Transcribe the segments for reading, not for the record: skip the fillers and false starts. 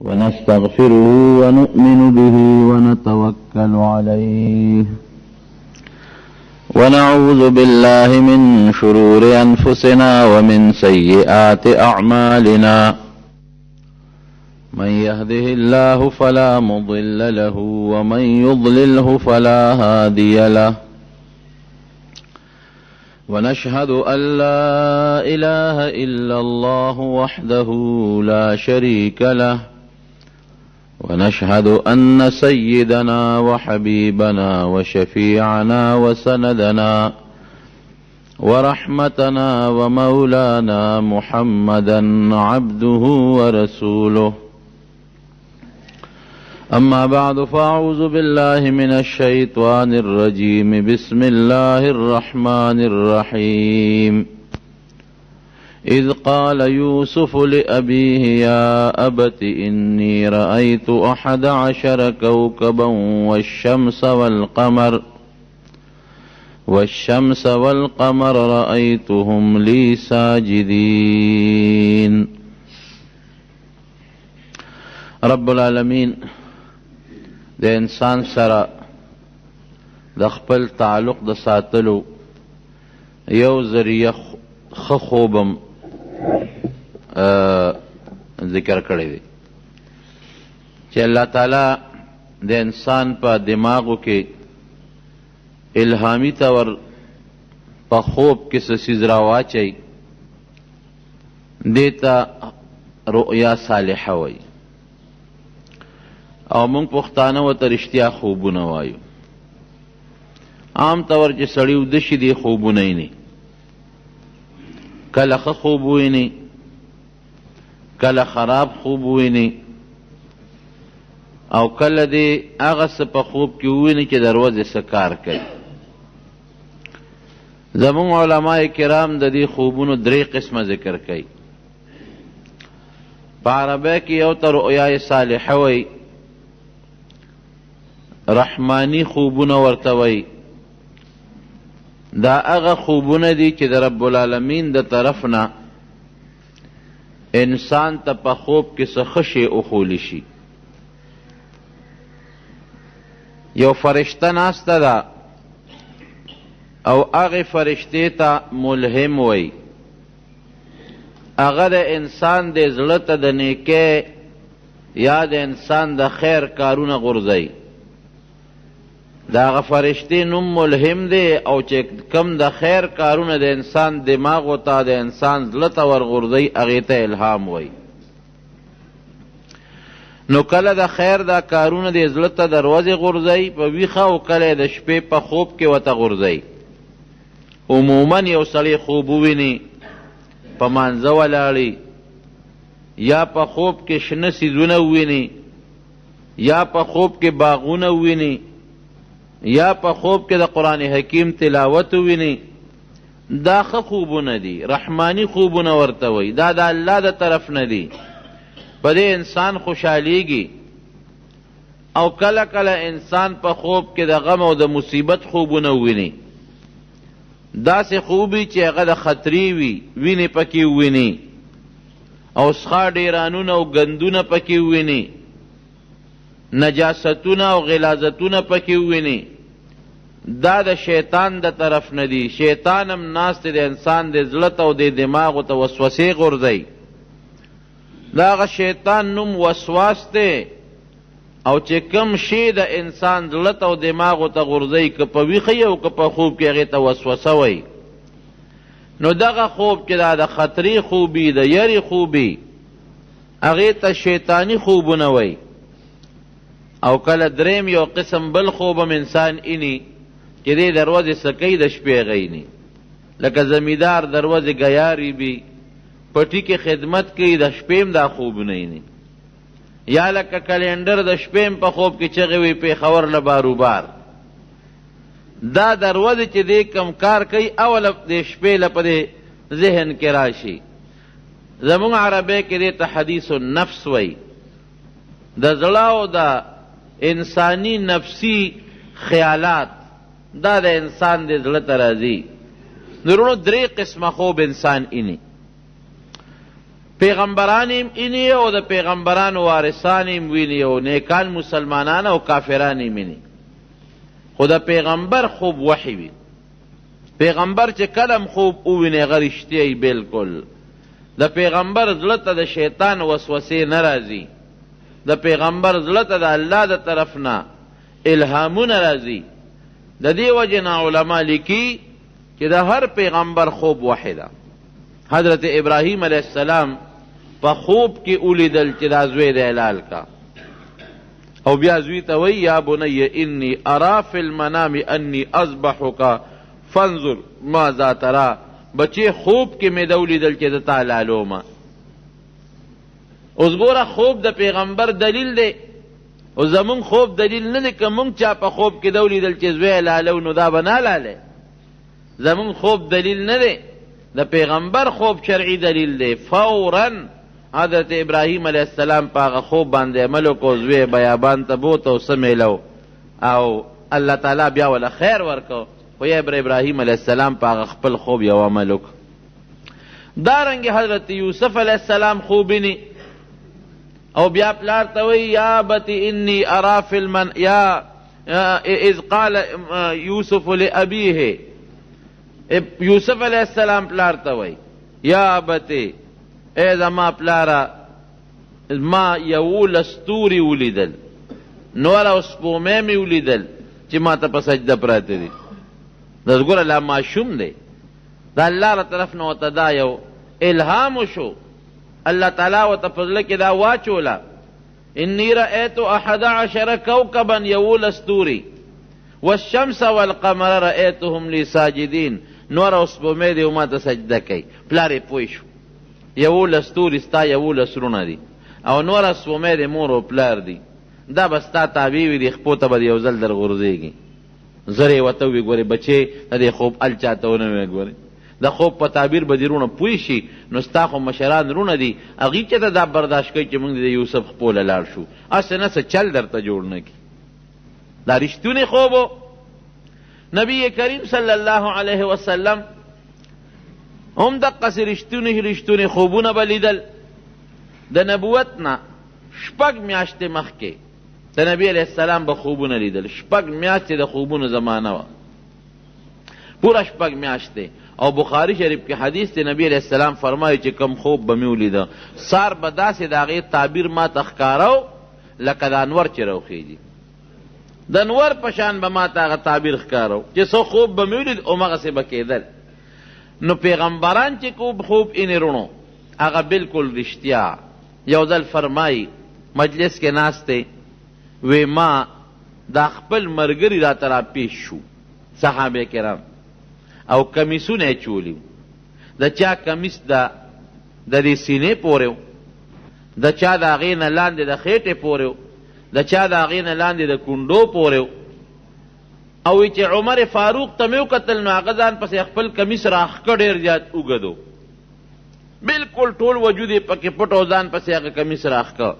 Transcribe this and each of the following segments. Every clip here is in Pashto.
ونستغفره ونؤمن به ونتوكل عليه ونعوذ بالله من شرور أنفسنا ومن سيئات أعمالنا من يهده الله فلا مضل له ومن يضلله فلا هادي له ونشهد أن لا إله إلا الله وحده لا شريك له ونشهد أن سيدنا وحبيبنا وشفيعنا وسندنا ورحمتنا ومولانا محمدا عبده ورسوله أما بعد فأعوذ بالله من الشيطان الرجيم بسم الله الرحمن الرحيم إذ قال يوسف لأبيه يا أبت إني رأيت 11 كوكبا والشمس والقمر رأيتهم لي ساجدين. رب العالمین د انسان سره د خپل تعلق د ساتلو یو ذریعه ښه خوب هم ذکر کړی دی چې الله تعالی د انسان په دماغو کې الهامي طور په خوب کې څه څیز راواچوي، دې ته رؤیا صالحه وایي او موږ پښتانه ورته رښتیا خوبونه وایو. عام طور چې سړی وده شي دې خوبونه ویني، کله ښه خوب وویني، کله خراب خوب وویني، او کله دې هغه څه په خوب کې وویني چې د ورځې څه کار کوي. زموږ علما کرام د دې خوبونو درې قسمه ذکر کوي. په عربۍ کې یو ته رؤیای صالحه وایي، رحماني خوبونه ورته وایي. دا هغه خوبونه دي چې د رب العالمین د طرف نه انسان ته په خوب کې څه ښه شی وښولی شي. یو فرشته ناسته ده او هغې فرشتې ته ملهم وایي. هغه د انسان د زړه ته د نیکۍ یا د انسان د خیر کارونه غورځوي. د هغه فرشتې نوم ملهم دی او چې کم د خیر کارونه د انسان دماغو ته د انسان زړه ته ورغورځوي هغې ته الهام وایي. نو کله د خیر دا کارونه د زړه ته د ورځې غورځوي په ویښه او کله د شپې په خوب کې ورته غورځوي. عموما یو سړی خوب وویني په مانځه ولاړي یا په خوب کې شنه څیزونه وویني یا په خوب کې باغونه وویني یا په خوب کې د قرآن حکیم تلاوت وویني، دا ښه خوبونه دي، رحماني خوبونه ورته وایي. دا د الله د طرف نه دي، په دې انسان خوشحالیږي. او کله کله انسان په خوب کې د غم او د مصیبت خوبونه وویني، داسې خوب وي چې هغه د خطرې وي، وینې پکې وویني او سخا ډیرانونه او ګندونه پکې وویني، نجاستونه او غلاظتونه پکې وویني. دا د شیطان د طرف نه دي. شیطان هم ناست دی د انسان د زړه ته او د دماغو ته وسوسې غورځوي. د هغه شیطان نوم وسواس دی او چې کوم شی د انسان زړه ته او دماغو ته غورځوي، که په ویښه او که په خوب کې، هغې ته وسوسه وایي. نو دغه خوب چې دا د خطرې خوب وي، د یرې خوب وي، هغې ته شیطاني خوبونه وایي. او کله دریم یو قسم بل خوب هم انسان ایني چې دی د ورځې څه کوي د شپې هغه ایني، لکه زمیندار د ورځې ګیا ریبي، پټي کې خدمت کوي، د شپې هم دا خوبونه ایني. یا لکه کلینډر د شپې هم په خوب کې چغې وي پېښور له باروبار. دا د ورځې چې دی کوم کار کوي اوله د شپې له په دې ذهن کې راشي. زموږ عربۍ کې دې ته حدیث النفس وایي، د زړه او د انساني نفسي خیالات دا د انسان د زړه ته راځي. نو وروڼو درې قسمه خوب انسان ایني. پیغمبران یې هم ویني او د پیغمبرانو وارثان یې هم ویني او نیکان مسلمانان او کافران یې ویني، خو د پیغمبر خوب وحي وي. پیغمبر چې کله هم خوب وویني هغه رښتیا وي بلکل. د پیغمبر زړه ته د شیطان وسوسې نه راځي، د پیغمبر زړه ته د الله د طرف نه الهامونه راځي. د دې وجې نه علما لیکي چې د هر پیغمبر خوب وحی ده. حضرت ابراهیم علیه السلام په خوب کې ولیدل چې دا زوی دی حلال کا، او بیا زوی ته وایي یا بنی انی ارا فی المنام انی اذبحک فانظر ماذا ترا. بچې خوب کې مې ده ولیدل چې زه تا حلالوم. اوس ګوره خوب د پیغمبر دلیل دی، او زمونږ خوب دلیل نه دی. که مونږ چا په خوب کې ده ولیدل چې زوی حلالو نو دا به نه حلالوي. زمونږ خوب دلیل نه دی، د پیغمبر خوب شرعي دلیل دی. فورا حضرت ابراهیم علیه السلام په هغه خوب باندې عمل وکړو، زوی یې بیابان ته بوته او څه میلو، او الله تعالی بیا وله خیر ورکړ. خو یا ابراهیم علیه السلام په هغه خپل خوب یو عمل وکړ. دارنګې حضرت یوسف علیه السلام خوب ویني او بیا پلار ته وایي یا ابت انی ارا فی المن یا اذ قال یوسف لابیه. یوسف علیه السلام پلار ته وایي یا ابتې، ای زما پلاره، ما 11 ستوري ولیدل، نور او سپومې مې ولیدل چې ما ته په سجده پراته دي. دا ګوره لا ماشوم دی، د الله له طرف نه ورته دا یو الهام وشو، الله تعالی ورته په زړه کې دا واچوله انی رأیت احد عشر کوکبا، 11 ستوري، والشمس والقمر رأیتهم لی ساجدین، نور او سپومې دی ما ته سجده کوي. پلار یې پوه شو 11 ستوري ستا 11 وروڼه دي او نور سپومې د مور او پلار دي، دا به ستا تابع وي، دې خپو ته به یو ځل در غورځېږي. زر یې ورته وویل ګورې بچې، د دې خوب ال چا ته ونه وایې، ګورې د خوب په تعبیر به دې وروڼه پوه شي، نو ستا خو مشران وروڼه دي، هغوی چېرته دا برداشت کوي چې موږ د یوسف خپو له لاړ شو، هسې نه څه چل درته جوړ نه کړي. دا رښتونی خوب و. نبی کریم صلی الله علیه وسلم هم دقسې رښتوني رښتوني خوبونه به لیدل. د نبوت نه 6 میاشتې مخکې د نبی علیه السلام به خوبونه لیدل. 6 میاشتې د خوبونو زمانه وه، پوره 6 میاشتې. او بخاري شریف کې حدیث دی، نبی علیه السلام فرمایي چې کوم خوب به مې ولیده سار به داسې د هغې تعبیر ما ته ښکاره و لکه د انور چې راوخېږي، د انور په شان به ما ته هغه تعبیر ښکاره و چې څه خوب به مې ولید همغسې به کېدل. نو پیغمبران چې کوم خوب اینې روڼو هغه بالکل رښتیا. یو ځل فرمایي مجلس کې ناست دی، وی ما دا خپل ملګري راته راپېښ شو صحابه کرام، او کمیسونه یې چولي وو. د چا کمیس د دې سینې پورې و، د چا د هغې نه لاندې د خېټې پورې و، د چا د هغې نه لاندې د کونډو پورې و. او وی چې عمر فاروق ته مې وکتل نو هغه ځان پسې خپل کمیس راښکه ډېر زیات اوږد و، بالکل ټول وجود یې پکې پټ او ځان پسې هغه کمیس راښکه.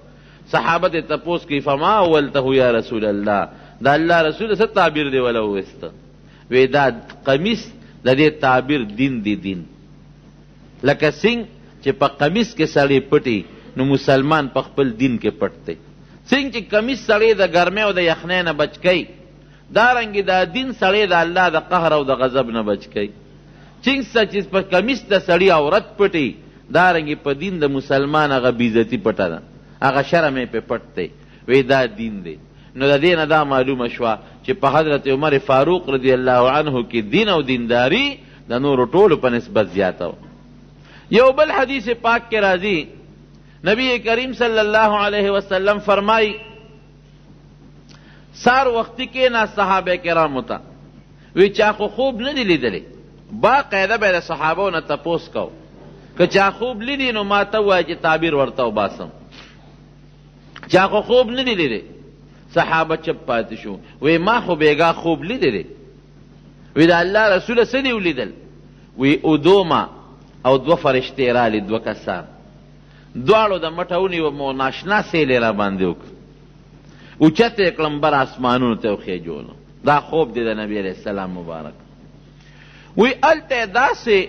صحابه ترې تپوس کوي فما اولته یا رسول الله، د الله رسول څه تعبیر دی وله وویسته؟ وی دا قمیص د دې تعبیر دین دی، دین لکه څنګه چې په قمیص کې سړی پټي نو مسلمان په خپل دین کې پټ دی. څنګه چې قمیص سړی د ګرمۍ او د یخنۍ نه بچ کوي، دارنګې دا دین سړی د الله د قهر او د غضب نه بچ کوي. څنګه چې په قمیص د سړي عورت پټي، دارنګې په دین د مسلمان هغه بېعزتي پټه ده، هغه شرم یې پرې پټ دی. وی دا دین دی. نو د دې نه دا معلومه شوه چې په حضرت عمر فاروق رضی الله عنه کې دین او دینداری د نورو ټولو په نسبت زیاته وه. یو بل حدیث پاک کې راځي، نبی کریم صلی الله علیه وسلم فرمایي سار وختي کېناست صحابه کرامو ته، وی چا خو خوب نه دی لیدلی، باقاعده به یې د صحابو نه تپوس کو، که چا خوب لیدی نو ما ته ووایه چې تعبیر ورته وباسم. چا خو خوب نه دی لیدلی. صحابه چپ پاتې شو، وی ما خو بېګا خوب لیدی دی. وی د الله رسوله څه دې ولیدل؟ وی ادومه او 2 فرشتې رالې، 2 کسان، دواړو د مټه ونیوم او ناشنا سیل یې راباندې وکړ، اوچت یې کړم بر اسمانونو ته وخېجولم. دا خوب دی د نبی علیه السلام مبارک. وی هلته یې داسې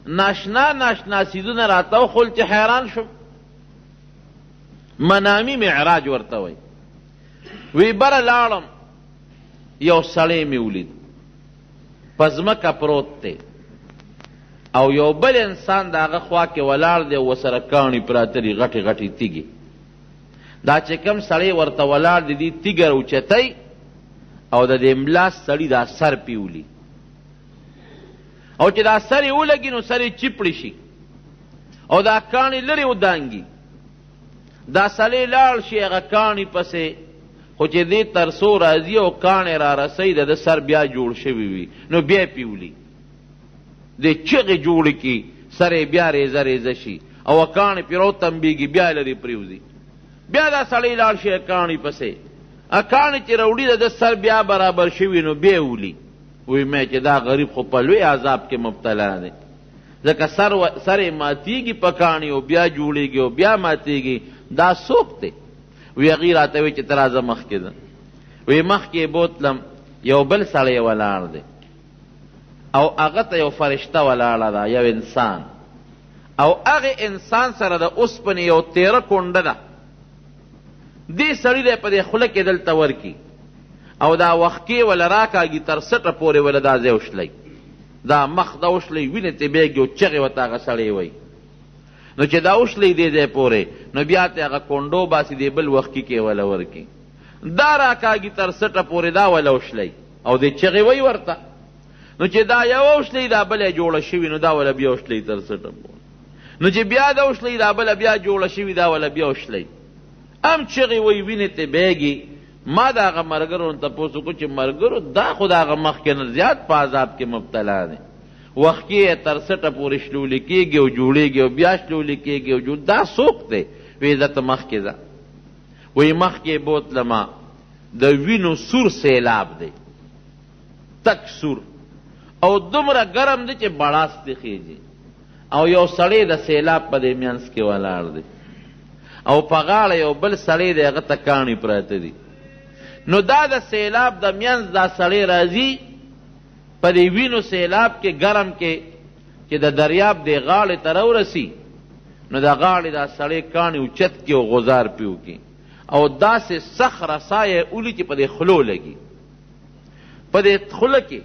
ناشنا ناشنا څیزونه راته وښول چې حیران شوم. منامي معراج ورته وایي. وی بره لاړم، یو سړی مې ولید، په ځمکه پروت دی او یو بل انسان د هغه خوا کې ولاړ دی او ورسره کاڼي پراته دي، غټې غټې تیږې. دا چې کوم سړی ورته ولاړ دی، دی تیږه راوچتوي او د دې ملاس سړي دا سر پرې ولي، او چې دا سر یې ولګي نو سر یې چیپړې شي او دا کاڼي لرې ودانګي. دا سړی لاړ شي هغه کاڼي پسې، خو چې دی تر څو راځي او کاڼی را رسوي، د ده سر بیا جوړ شوی وي، نو بیا یې پرې ولي. دی چغې جوړې کړي، سر یې بیا ریزه ریزه شي او کاڼی پرې راوتمبېږي، بیا لرې پرېوځي. بیا دا سړی لاړ شي کاڼي پسې، کاڼي چې راوړي د ده سر بیا برابر شوي، نو بیا یې ولي. وایي مې چې دا غریب خو په لوی عذاب کې مبتلا دی، ځکه سر سر یې ماتېږي په کاڼي او بیا جوړېږي او بیا ماتېږي. دا څوک دی؟ وی هغوی راته وایي چې ته راځه مخکې ځه. وی مخکې یې بوتلم، یو بل سړی ولاړ دی او هغه ته یو فرشته ولاړه ده، یو انسان، او هغې انسان سره د اوسپنې یو تیره کونډه ده. دې سړي له په دې خوله کې دلته ورکړي او دا وښکې وله راکاږي، تر څټه پورې وله دا ځای وشلوي، دا مخ دا وشلوي، وینې ترې بهېږي او چغې ورته هغه سړی وایي. نو چې دا وشلوي دې ځای پورې، نو بیا ترې هغه کونډو باسي، دې بل وښکي کې وله ورکړي، دا راکاږي تر څټه پورې، دا وله وشلوي او دې چغې وایي ورته. نو چې دا یوه وشلوي، دا بله یې جوړه شوي، نو دا وله بیا وشلوي تر څټه پورې. نو چې بیا دا وشلوي، دا بله بیا جوړه شوي، دا وله بیا وشلوي، هم چغې وایي، وینې ترې بهېږي. ما د هغه ملګرو نه تپوس وکړو چې ملګرو، دا خو د هغه مخکې نه زیات په عذاب کې مبتلا دی، وښکې یې تر څټه پورې شلولې کېږي او جوړېږي او بیا شلولې کېږي او جوړ، دا څوک دی؟ وایي ځه ته مخکې ځه. وایي مخکې یې بوتلمه، د وینو سور سیلاب دی، تک سور او دومره ګرم دی چې بړاس ترې خېژي، او یو سړی د سیلاب په دې منځ کې ولاړ دی او په غاړه یو بل سړی دی، هغه ته کاڼي پراته دي. نو دا د سیلاب د منځ دا سړی راځي په دې وینو سیلاب کې ګرم کې، چې د دریاب دې غاړې ته راورسي، نو د غاړې دا سړی کاڼي اوچت کړي او غوزار پرې وکړي او داسې سخت رسا یې ولي چې په دې خولو لګي، په دې خوله کې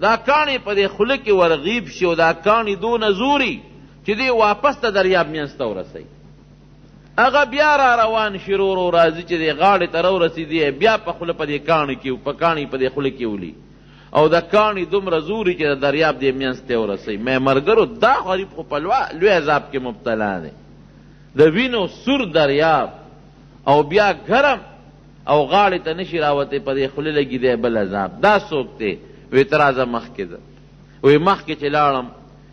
دا کاڼي په دې خوله کې ورغیب شي او دا کاڼي دونه زوري چې دی واپس د دریاب منځ ته ورسوي. هغه بیا را روان شي، رو رو راځي چې دې غاړې ته راورسي، دی بیا په خوله په دې کاڼي کې په کاڼي په دې خوله کې ولي او د کاڼي دومره زوري چې د دریاب دې منځ ته ورسوي. مې ملګرو، دا غریب خو په لوی عذاب کې مبتلا دی، د وینو سور دریاب او بیا ګرم او غاړې ته نشي راوتی، په دې خوله لګي دی بل عذاب. دا څوک دی؟ وی ته راځه مخکې ځه. وی مخکې چې لاړم،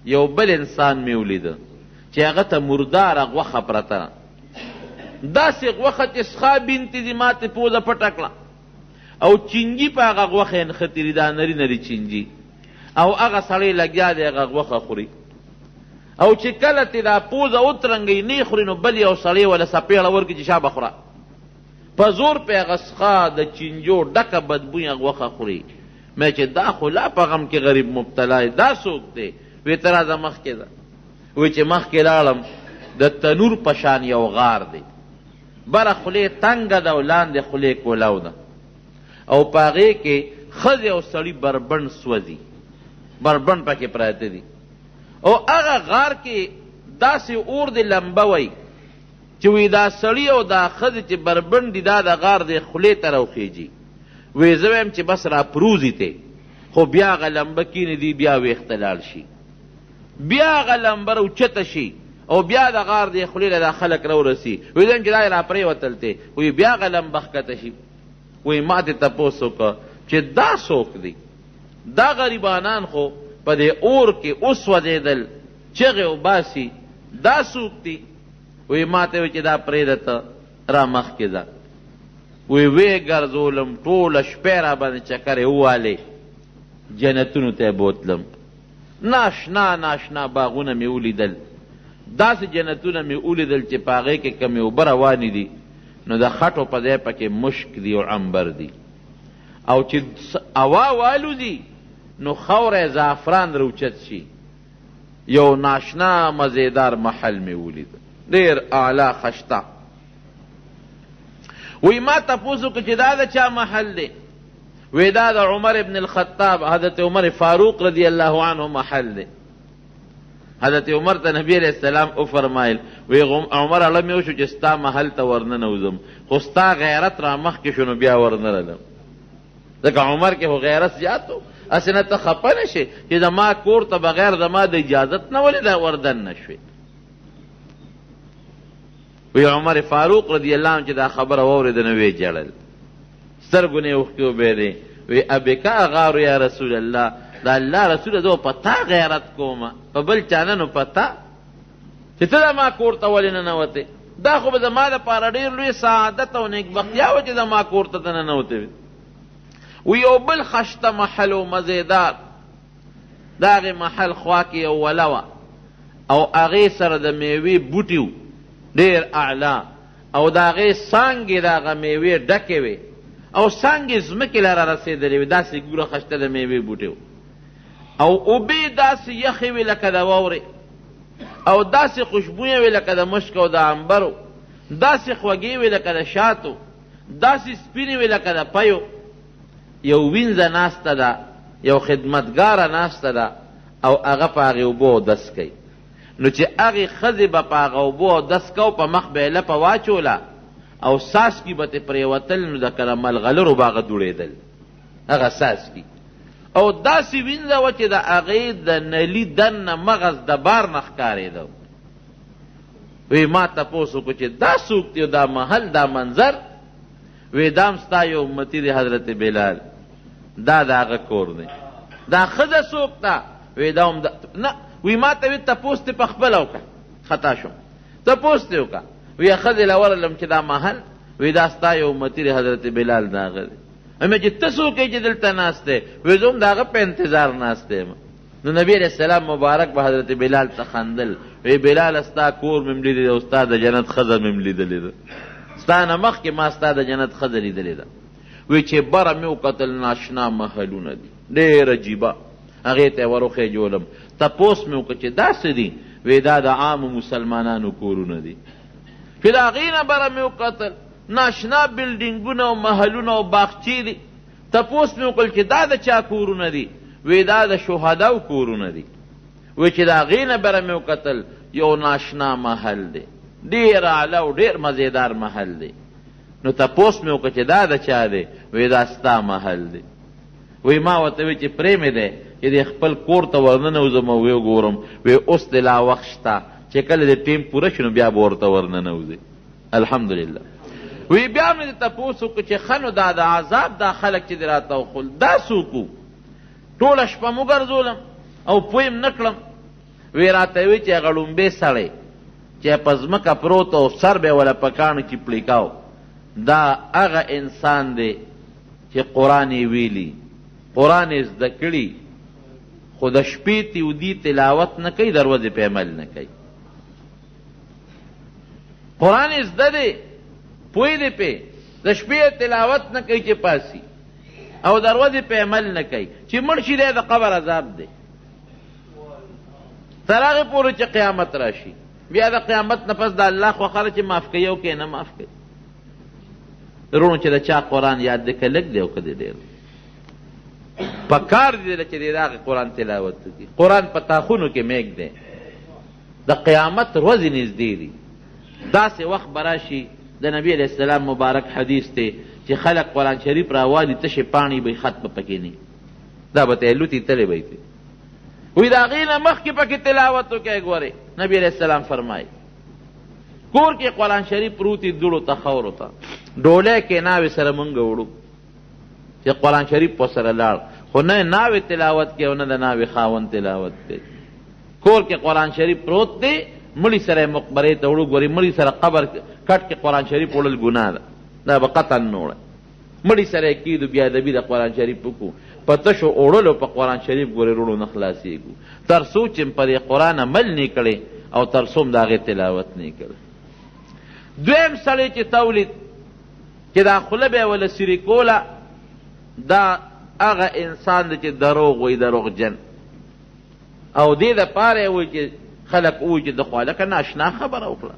یو بل انسان مې ولیده چې هغه ته مرداره غوښه پرته ده، داسې غوښه چې سخا بنتې دي، ما ترې پوزه پټه کړه او چینجي په هغه غوښه یې نښتې دي، دا نري نري چینجي، او هغه سړی لګیا دی هغه غوښه خوري، او چې کله ترې دا پوزه وترنګوي نه یې خوري، نو بل یو سړی وله څپېړه ورکړي چې شابه خوره، په زور پې هغه سخا د چینجو ډکه بدبویه غوښه خوري. مې چې دا خو لا په غم کې غریب مبتلا دی، دا څوک دی؟ وی ته راځه مخکې ځه. وی چې مخکې لاړم، د تنور په شان یو غار دی، بره خولې تنګه ده او لاندې خولې کولاو ده، او په هغې کې ښځې او سړي بربنډ سوځي، بربنډ پکې پراته دي، او هغه غار کې داسې اور دی لمبه وایي چې وایي دا سړي او دا ښځې چې بربنډ دي دا د غار دې خولې ته راوخېژي. وایي زه وایم چې بس راپروځي ته، خو بیا هغه لمبه کینې دی بیا ویښ ته لاړ شي، بیا هغه لمبه راوچته شي او بیا د غار دې خولې له دا خلک راورسي. وایي زه وایم چې دا یې راپرېوتل دی، وایي بیا هغه لمبه ښکته شي. وایي ما ترې تپوس وکړ چې دا څوک دی؟ دا غریبانان خو په دې اور کې وسوځېدل، چغې وباسي، دا څوک دي؟ وایي ما ته وایي چې دا پرېږده ته را مخکې ځه. وایي ویې ګرځولم، ټوله شپه یې راباندې چکرې ووهلې، جنتونو ته یې بوتلم، ناشنا ناشنا باغونه مې ولیدل، داسې جنتونه مې ولیدل چې په هغې کې کومې اوبه روانې دي نو د خټو په ځای پکې مشک دي او عنبر دي، او چې هوا والوځي نو خاوره یې زعفران راوچت شي. یو ناشنا مزیدار محل مې ولید، ډېر اعلی خشته. وی ما تپوس وکړ چې دا د چا محل دی؟ وی دا د عمر ابن الخطاب، حضرت عمر فاروق رضی الله عنه محل دی. حضرت عمر ته نبی علیه السلام وفرمایل، وی عمر اړه مې وشو چې ستا محل ته ورننوځم، خو ستا غیرت را مخکې شو نو بیا ورنه رلم. ځکه عمر کې خو غیرت زیات و، هسې نه ته خفه نه شې چې زما کور ته بغیر زما د اجازت نه ولې دا وردننه شوې. وی عمر فاروق رضی الله عنه چې دا خبره واورېده نو ویې ژړل، سترګو نه یې اوښکې وبهېدې. وی ابک اغار یا رسول الله، د الله رسوله زه په تا غیرت کوم، په بل چا نه، نو په تا چې ته زما کور ته ولې ننوتې؟ دا خو به زما دپاره ډېر لوی سعادت او نیکبختیا وه چې زما کور ته ته ننوتې وې. وی یو بل خشته محل و مزیدار، د هغې محل خوا کې یو وله وه او هغې سره د میوې بوټي وو ډېر اعلی، او د هغې څانګې د هغه میوې ډکې وې او څانګې ځمکې له رارسېدلې وې، داسې ګوره خشته د میوې بوټي وو، او اوبه داسې یخې وې لکه د واورې، او داسې خوشبویه وې لکه د مشک او د عنبرو، داسې خوږې وې لکه د شاتو، داسې سپینې وې لکه د پیو. یو وینځه ناسته ده، یو خدمتګاره ناسته ده او هغه په هغې اوبو اودس کوي. نو چې هغې ښځې به په هغه اوبو اودس کو، په مخ به یې لپه واچوله او څاڅکي به ترې پرېوتل، نو لکه د ملغلرو به هغه دوړېدل هغه څاڅکي. او داسې وینځه وه چې د هغې د نلي دننه مغز د بار نه ښکارېده. وی ما تپوس وکړو چې دا څوک دی، دا محل، دا منظر؟ وی دا هم ستا یو امتي دی حضرت بلال، دا د هغه کور دی. دا ښځه څوک ده؟ وی دا هم نه. وی ما ته وی تپوس دې په خپله وکړه، خطا شوم، تپوس دې وکړه. وی ښځې له ورغلم چې دا محل؟ وی دا ستا یو امتي دی حضرت بلال، د هغه دی. ویم چې ته څوک یې چې دلته ناست دی؟ وی زه هم د هغه په انتظار ناست یم. نو نبی علیه السلام مبارک به حضرت بلال ته خندل، وی بلاله ستا کور مې هم لیدلی او ستا د جنت ښځه مې هم لیدلې ده، ستا نه مخکې ما ستا د جنت ښځه لیدلې ده. وی چې بره مې وکتل ناشنا محلونه دي ډېر عجیبه، هغې ته یې وروخېجولم، تپوس مې وکړ چې دا څه دي؟ وی دا د عامو مسلمانانو کورونه دي. چې د هغې نه بره مې وکتل ناشنا بلډینګونه او محلونه او باغچې دي، تپوس مې وکړ چې دا د چا کورونه دي؟ وی دا د شهداو کورونه دي. وی چې د هغې نه بره مې وکتل یو ناشنا محل دی، ډېر اعلی او ډېر مزیدار محل دی. نو تپوس مې وکړ چې دا د چا دی؟ وی دا ستا محل دی. وی ما ورته وی چې پرې مې دی چې دې خپل کور ته ورننوځم او ویې ګورم. وی اوس دې لا وخت شته چې کله دې ټیم پوره شي نو بیا به ورته ورننوځې. الحمدلله. وی بیا مې تپوس وکړ چې ښه نو دا د عذاب دا خلک چې دې راته وښول دا څوک وو؟ ټوله شپه مو ګرځولم او پوه یې نه کړم. وی راته وی چې هغه ړومبی سړی چې په ځمکه پروت او سر به یې وله په کاڼو کې پړیکاو، دا هغه انسان دی چې قرآن یې ویلي، قرآن یې زده کړي، خو د شپې تیودي تلاوت نه کوي، د ورځې پې عمل نه کوي. قرآن یې زده دی، پوه دی پې، د شپې یې تلاوت نه کوي چې پاڅي او د ورځې پې عمل نه کوي، چې مړ شي دی د قبر عذاب دی تر هغې پورې چې قیامت راشي. بیا د قیامت نه پس د الله خوښه ده چې معاف کوي او که نه معاف کوي. وروڼو چې د چا قرآن یاد دی که لږ دی او که دی ډېر دی، په کار دی چې دی د هغې قرآن تلاوت وکړي. قرآن په تاخونو کې مېږ دی، د قیامت ورځې نږدې دي. داسې وخت به راشي، د نبي علیه السلام مبارک حدیث دی چې خلک قرآن شریف راوالي تشې پاڼې به وي، خط به پکې نه وي، دا به ته لوتي تلې به وي. وایي د هغې نه مخکې پکې تلاوت وکړئ. ګورئ نبي علیه السلام فرمایي کور کې قرآن شریف پروت وي، دوړو ته خاورو ته ډولۍ کې ناوې سره مونږ وړو چې قرآن شریف ورسره لاړ، خو نه ناوې تلاوت کوي او نه د ناوې خاوند تلاوت کوي. کور کې قرآن شریف پروت دی، مړي سره یې مقبرې ته وړو. ګورې مړي سره قبر کټ کې قرآن شریف وړل ګناه ده، دا به قطعا نه وړی. مړي سره یې کېدو بیا ادبي د قرآن شریف وکړو، په تشو اوړلو په قرآن شریف ګورې روڼو نه خلاصېږو، تر څو چې په دې قرآن عمل نه کړی او تر څو هم د هغې تلاوت نه کړی. دویم سړی چې تولید چې دا خوله به یې وله څیرې کوله، دا هغه انسان دی چې دروغ وایي، دروغجن. او دې دپاره یې وایي چې خلک ووایي چې ده خو هلکه ناشنا خبره وکړه،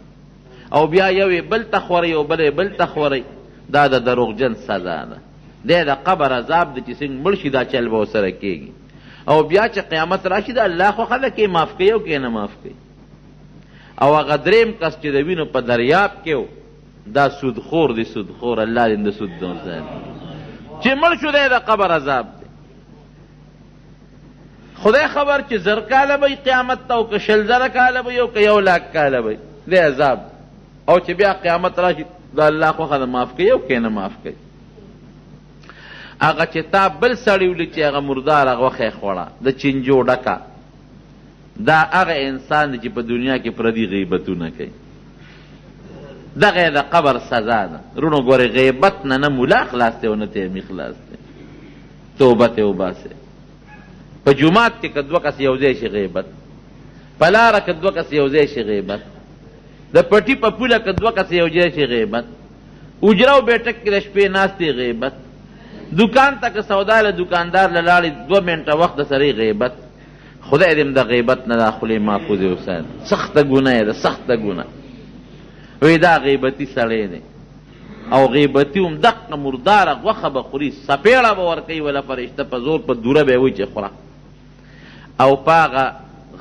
او بیا یو یې بل ته خوروي او بل یې بل ته خوروي. دا د دروغجن سزا ده، دی د قبر عذاب دی چې څنګه مړ شي دا چل به ورسره کېږي، او بیا چې قیامت راشي د الله خوښه ده که یې معاف کوي او که یې نه معاف کوي. او هغه دریم کس چې د وینو په دریاب کې و، دا سودخور دی، سودخور، الله دې د سود نه وساتي. چې مړ شو دی د قبر عذاب دی. خدای خبر چې 1000 کاله به قیامت ته، او که 20,000 کاله به، او که 1 لاک کاله به دی عذاب. او چې بیا قیامت راشي د الله خوښه ده معاف کوي او که نه معاف کوي. هغه چې تا بل سړی ولید چې هغه مرداره غوښه یې خوړه د چینجو ډکه، دا هغه انسان دی چې په دنیا کې پردي غیبتونه کوي، دغه یې د قبر سزا ده. وروڼو ګورې، غیبت نه نه ملا خلاص دی او نه تیمي خلاص دی. توبه ترې وباسئ. په جومات کې که دوه کسه یو ځای شي غیبت، په لاره که دوه کسه یو ځای شي غیبت، د پټي په پوله که دوه کسه یو ځای شي غیبت، اجره او بیټک کې د شپې ناست دی غیبت، دوکان ته که سودا له دوکاندار له لاړې 2 منټه وخت د سره غیبت. خدای دې هم د غیبت نه دا خولې محفوظې وساتي. سخته ګناه ده، سخته ګناه. وایي دا غیبتي سړی دی، او غیبتي هم دقه مرداره غوښه به خوري، څپېړه به ورکوي وله فرشته په زور په دوره به یې وایي چې خوره. او په هغه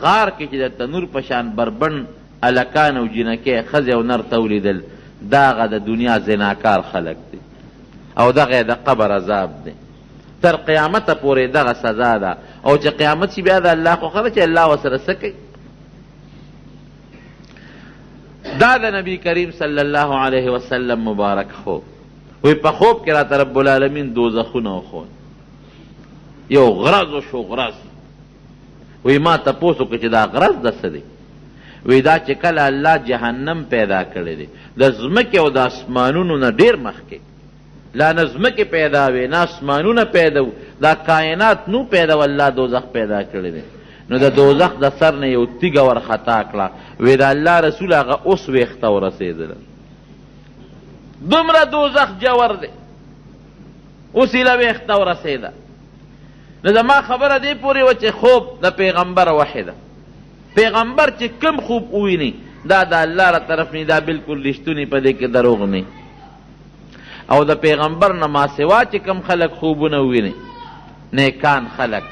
غار کې چې د تنور په شان بربنډ هلکان او جینکۍ، ښځې او نر ته ولیدل، دا هغه د دنیا زناکار خلک دي، او دغه یې د قبر عذاب دی. تر قیامته پورې دغه سزا ده. او چې قیامت شي بیا د الله خوښه ده چې الله ورسره څه کوي. دا د نبی کریم صلی الله علیه وسلم مبارک خوب. وی په خوب کې راته رب العالمین دوزخونه وښود، یو غرض وشو غرض. وی ما تپوس وکړ چې دا غرض د څه دی؟ وی دا چې کله الله جهنم پیدا کړی دی د ځمکې او د اسمانونو نه ډېر مخکې، لا نه ځمکې پیدا وې نه اسمانونه پیدا وو، دا کائنات نو پیدا و، الله دوزخ پیدا کړی دی. نو د دوزخ د سر نه یو تیږه ورخطا کړه، وی د الله رسول هغه اوس ویښته ورسېدله. دومره دوزخ جور دی، اوس یې له ویښته ورسېده. نو زما خبره دې پورې وه چې خوب د پیغمبر وحې ده. پیغمبر چې کوم خوب وویني دا د الله له طرف نه، دا بالکل رښتونی، په دې کې دروغ نه. او د پیغمبر نه ماسوا چې کوم خلک خوبونه وویني، نیکان خلک،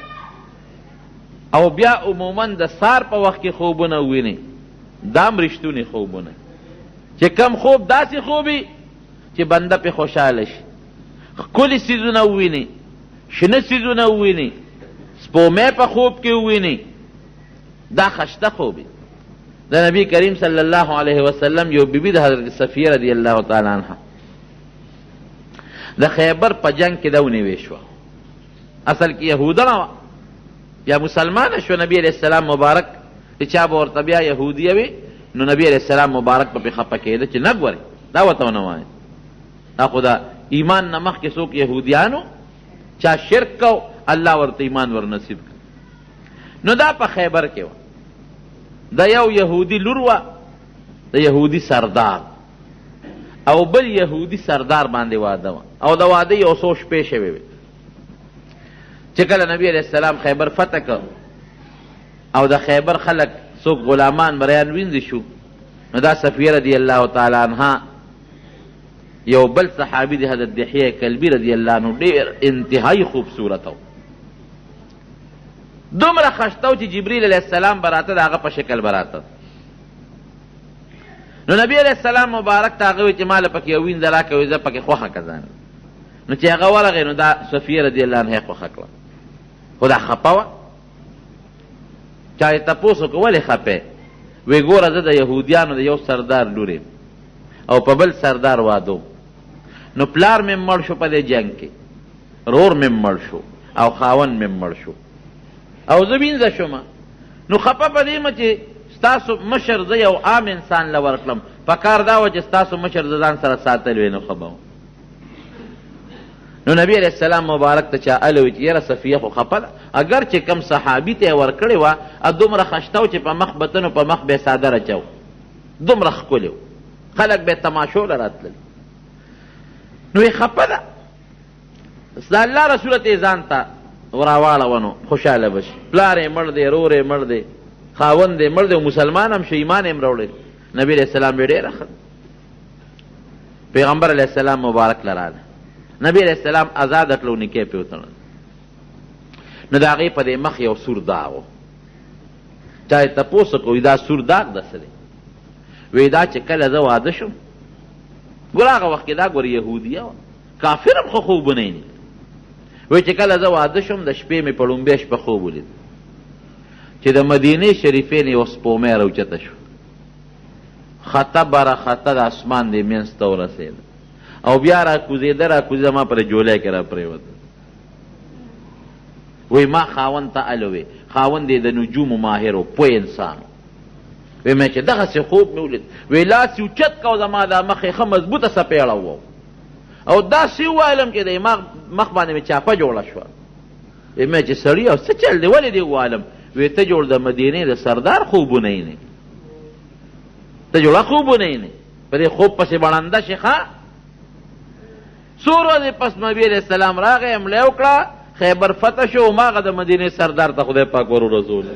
او بیا عموما د سار په وخت کې خوبونه وویني، دا هم رښتوني خوبونه. چې کوم خوب داسې خوب وي چې بنده پرې خوشحاله شي، ښکلي څیزونه وویني، شنه څیزونه وویني، سپومې په خوب کې وویني، دا خشته خوب وي. د نبی کریم صلی الله علیه وسلم یو بیبي د حضرت صفیه رضی الله تعالی عنها د خیبر په جنګ کې دا ونیوې شوه. اصل کې یهودنه وه، بیا مسلمانه شوه. نبی علیه السلام مبارک چې چا به ورته بیا یهودیه وي، نو نبی علیه السلام مبارک به پرې خفه کېده چې نه ګورې دا ورته ونه وایې، دا خو د ایمان نه مخکې څوک یهودیانو چا شرک کو، الله ورته ایمان ورنصیب کړ. نو دا په خیبر کې وه، د یو یهودي لور وه، د یهودي سردار او بل یهودي سردار باندې واده وه، او د واده یو څو شپې شوې وې. چې کله نبی علیه السلام خیبر فتح کړ او د خیبر خلک څوک غلامان مریان وینځي شو، نو دا صفیه رضی الله تعالی عنها یو بل صحابي دی حضرت دحیه کلبي رضی الله عنه ډېر انتهایی خوبصورت و، دومره خشته و چې جبریل علیه السلام به راته د هغه په شکل به راته. نو نبی علیه السلام مبارک ته هغه وایي چې ما له پکې یو وینځه راکړه، زه پکې خوښه کړه ځان. نو چې هغه ورغی نو دا صفیه رضی الله عنها یې خوښه کړه، خو دا خپه وه. چا یې تپوس وکړ ولې خپه یې؟ وایي ګوره زه د یهودیانو د یو سردار لور یم او په بل سردار واده وم، نو پلار مې مړ شو په دې جنګ کې، رور مې مړ شو او خاوند مې مړ شو او زه وینځه شوم. نو خپه په دې یم چې ستاسو مشر زه یو عام انسان له ورکړم، په کار دا وه چې ستاسو مشر زه ځان سره ساتلی وی نو ښه به وم. نو نبی علیه السلام مبارک ته چا اله وی چې یاره صفیه خو خپه ده، اګر چې کوم صحابي ته یې ورکړې وه دومره خشته و چې په مخ به ته نو په مخ به یې څادر اچاوه، دومره ښکلی و، خلک به یې تماشو له راتلل. نو یې خپه ده، د الله رسول ته یې ځان ته راواړوه نو خوشحاله به شي. پلار یې مړ دی، ورور یې مړ دی، خاوند یې مړ دی، مسلمان هم شو، ایمان یې هم راوړی. نبي علیه السلام وی ډېره ښه. پیغمبر علیه السلام مبارک له راغی، نبي علیه السلام ازاده کړه او نکاح پرې وتړله. نو د هغې په دې مخ یو سور داغ و. چا یې تپوس وکړو، وایي دا سور داغ د څه دی؟ وایي دا چې کله زه واده شوم، ګوره هغه وخت کې دا ګوره یهودیه وه، کافر هم ښه خوبونه یې وایي چې کله زه واده شوم د شپې مې په ړومبۍ شپه خوب ولید چې د مدینې شریفې نه یوه سپومۍ راوچته شوه، خطه بره خطه د اسمان دې منځ ته ورسېده او بیا را کوزېده را کوزېده ما پر جولۍ کې را پرېوته. وایي ما خاوند ته الوې، خاوند یې د نجومو ماهر و، پوه انسان و. وایي مې چې دغسې خوب مې ولید، وایي لاس یې اوچت کړ او زما دا مخ یې ښه مضبوطه څپېړه ووهو او داسې وویلم چې د مخ باندې مې چاپه جوړه شوه. وایي مې چې سړي او څه چل دی، ولې دې ووهلم؟ وایي ته جوړ د مدینې د سردار خوبونه یې نه، ته جوړه خوبونه یې نه، په دې خوب پسې به ړنده شې. ښه څو ورځې پس نبي علیه السلام راغی، حمله یې وکړه، خیبر فتح شو، هماغه د مدینې سردار ته خدای پاک ور ورسوله.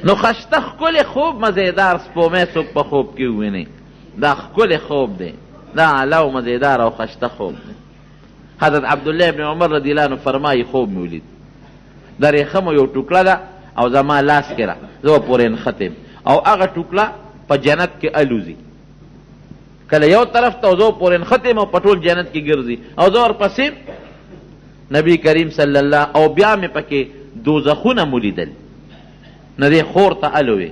نو خشته ښکلی خوب مزیدار سپومې څوک په خوب کې وویني، دا ښکلی خوب دی، دا اعلی او مزیدار او خشته خوب دی. حضرت عبدالله ابن عمر رضی الله عنه فرمایي خوب مې ولید، د رېښمو یو ټوکړه ده او زما لاس کې ده، زه به پورې نښتی یم او هغه ټوکړه په جنت کې الوزي، کله یو طرف ته او زه پورې نښتی یم او په ټول جنت کې ګرځي او زه ورپسې یم. نبی کریم صلی الله او بیا مې پکې دوزخونه مو لیدل. نو دې خور ته الوې،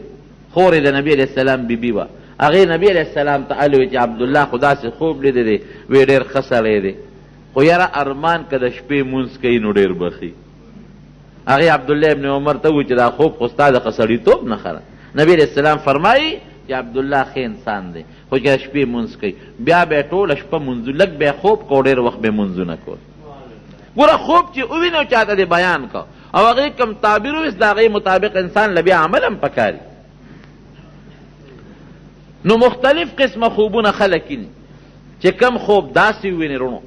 خور یې د نبی علیه السلام بیبي وه، هغې نبی علیه السلام ته الوې چې عبدالله خو داسې خوب لیدی دی، وی ډېر ښه سړی دی، خو یاره ارمان که د شپې مونځ کوي نو ډېر به ښي. هغې عبدالله ابن عمر ته وویل چې دا خوب خو ستا د ښه سړیتوب نښه ده. نبی علیه السلام فرمایي چې عبدالله ښه انسان دی، خو چې د شپې مونځ کوي بیا به یې ټوله شپه مونځ، لږ به یې خوب کو، ډېر وخت به یې مونځونه کول. ګوره خوب چې ووینې او چاته دې بیان کړ او هغې کوم تعبیر وویست، د هغې مطابق انسان له بیا عمل هم پکار. نو مختلف قسمه خوبونه خلک ویني، چې کوم خوب داسې وویني روڼو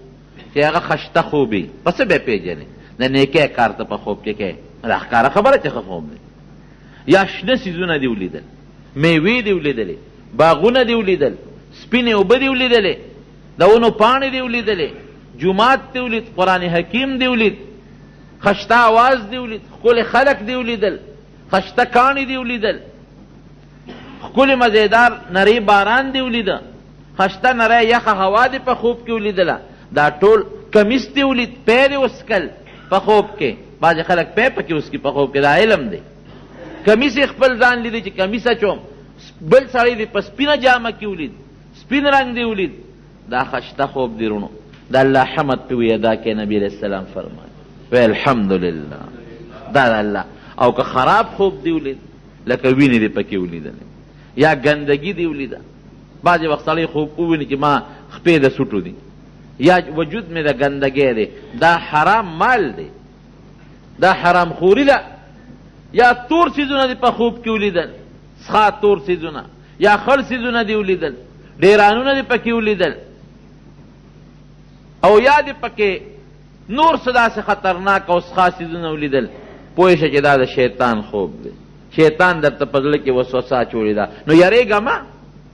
چې هغه خشته خوب وي، په څه به یې پېژنې؟ د نیکۍ کار ته په خوب کې کوې، دا ښکاره خبره چې ښه خوب دی. یا شنه څیزونه دې ولیدل، میوې دې ولیدلې، باغونه دې ولیدل، سپینې اوبه دې ولیدلې، د ونو پاڼې دې ولیدلې، جومات دې ولید، قرآن حکیم دې ولید، خشته اواز دې ولید، ښکلي خلک دې ولیدل، خشته کاڼي دې ولیدل، ښکلي مزیدار نری باران دې ولیده، خشته نری یخه هوا دې په خوب کې ولیدله، دا ټول کمیس دې ولید، پی دې وڅکل په خوب کې. بعضې خلک پی پکې وڅکي په خوب کې، دا علم دی. کمیس یې خپل ځان لیدی چې کمیس اچوم، بل سړی دې په سپینه جامه کې ولید، سپین رنګ دې ولید، دا خشته خوب دی روڼو، د الله حمد پې وی ادا کړئ. نبی علیه السلام فرمایي وی الحمدلله دا د الله. او که خراب خوب دې ولید، لکه وینې دې پکې ولیدلې یا ګندګي دې ولیده، بعضې وخت سړی خوب وویني چې ما خپې د سوټو دي یا وجود مې د ګندګۍ دی، دا حرام مال دی، دا حرام خوري ده. یا تور څیزونه دې په خوب کې ولیدل، څښا تور څیزونه یا خړ څیزونه دې ولیدل، ډیرانونه دې پکې ولیدل، او یا دې پکې نور څه داسې خطرناک او څښا څیزونه ولیدل، پوه شه چې دا د شیطان خوب دی، شیطان درته په زړه کې وسوسه اچولې ده. نو یریږه مه،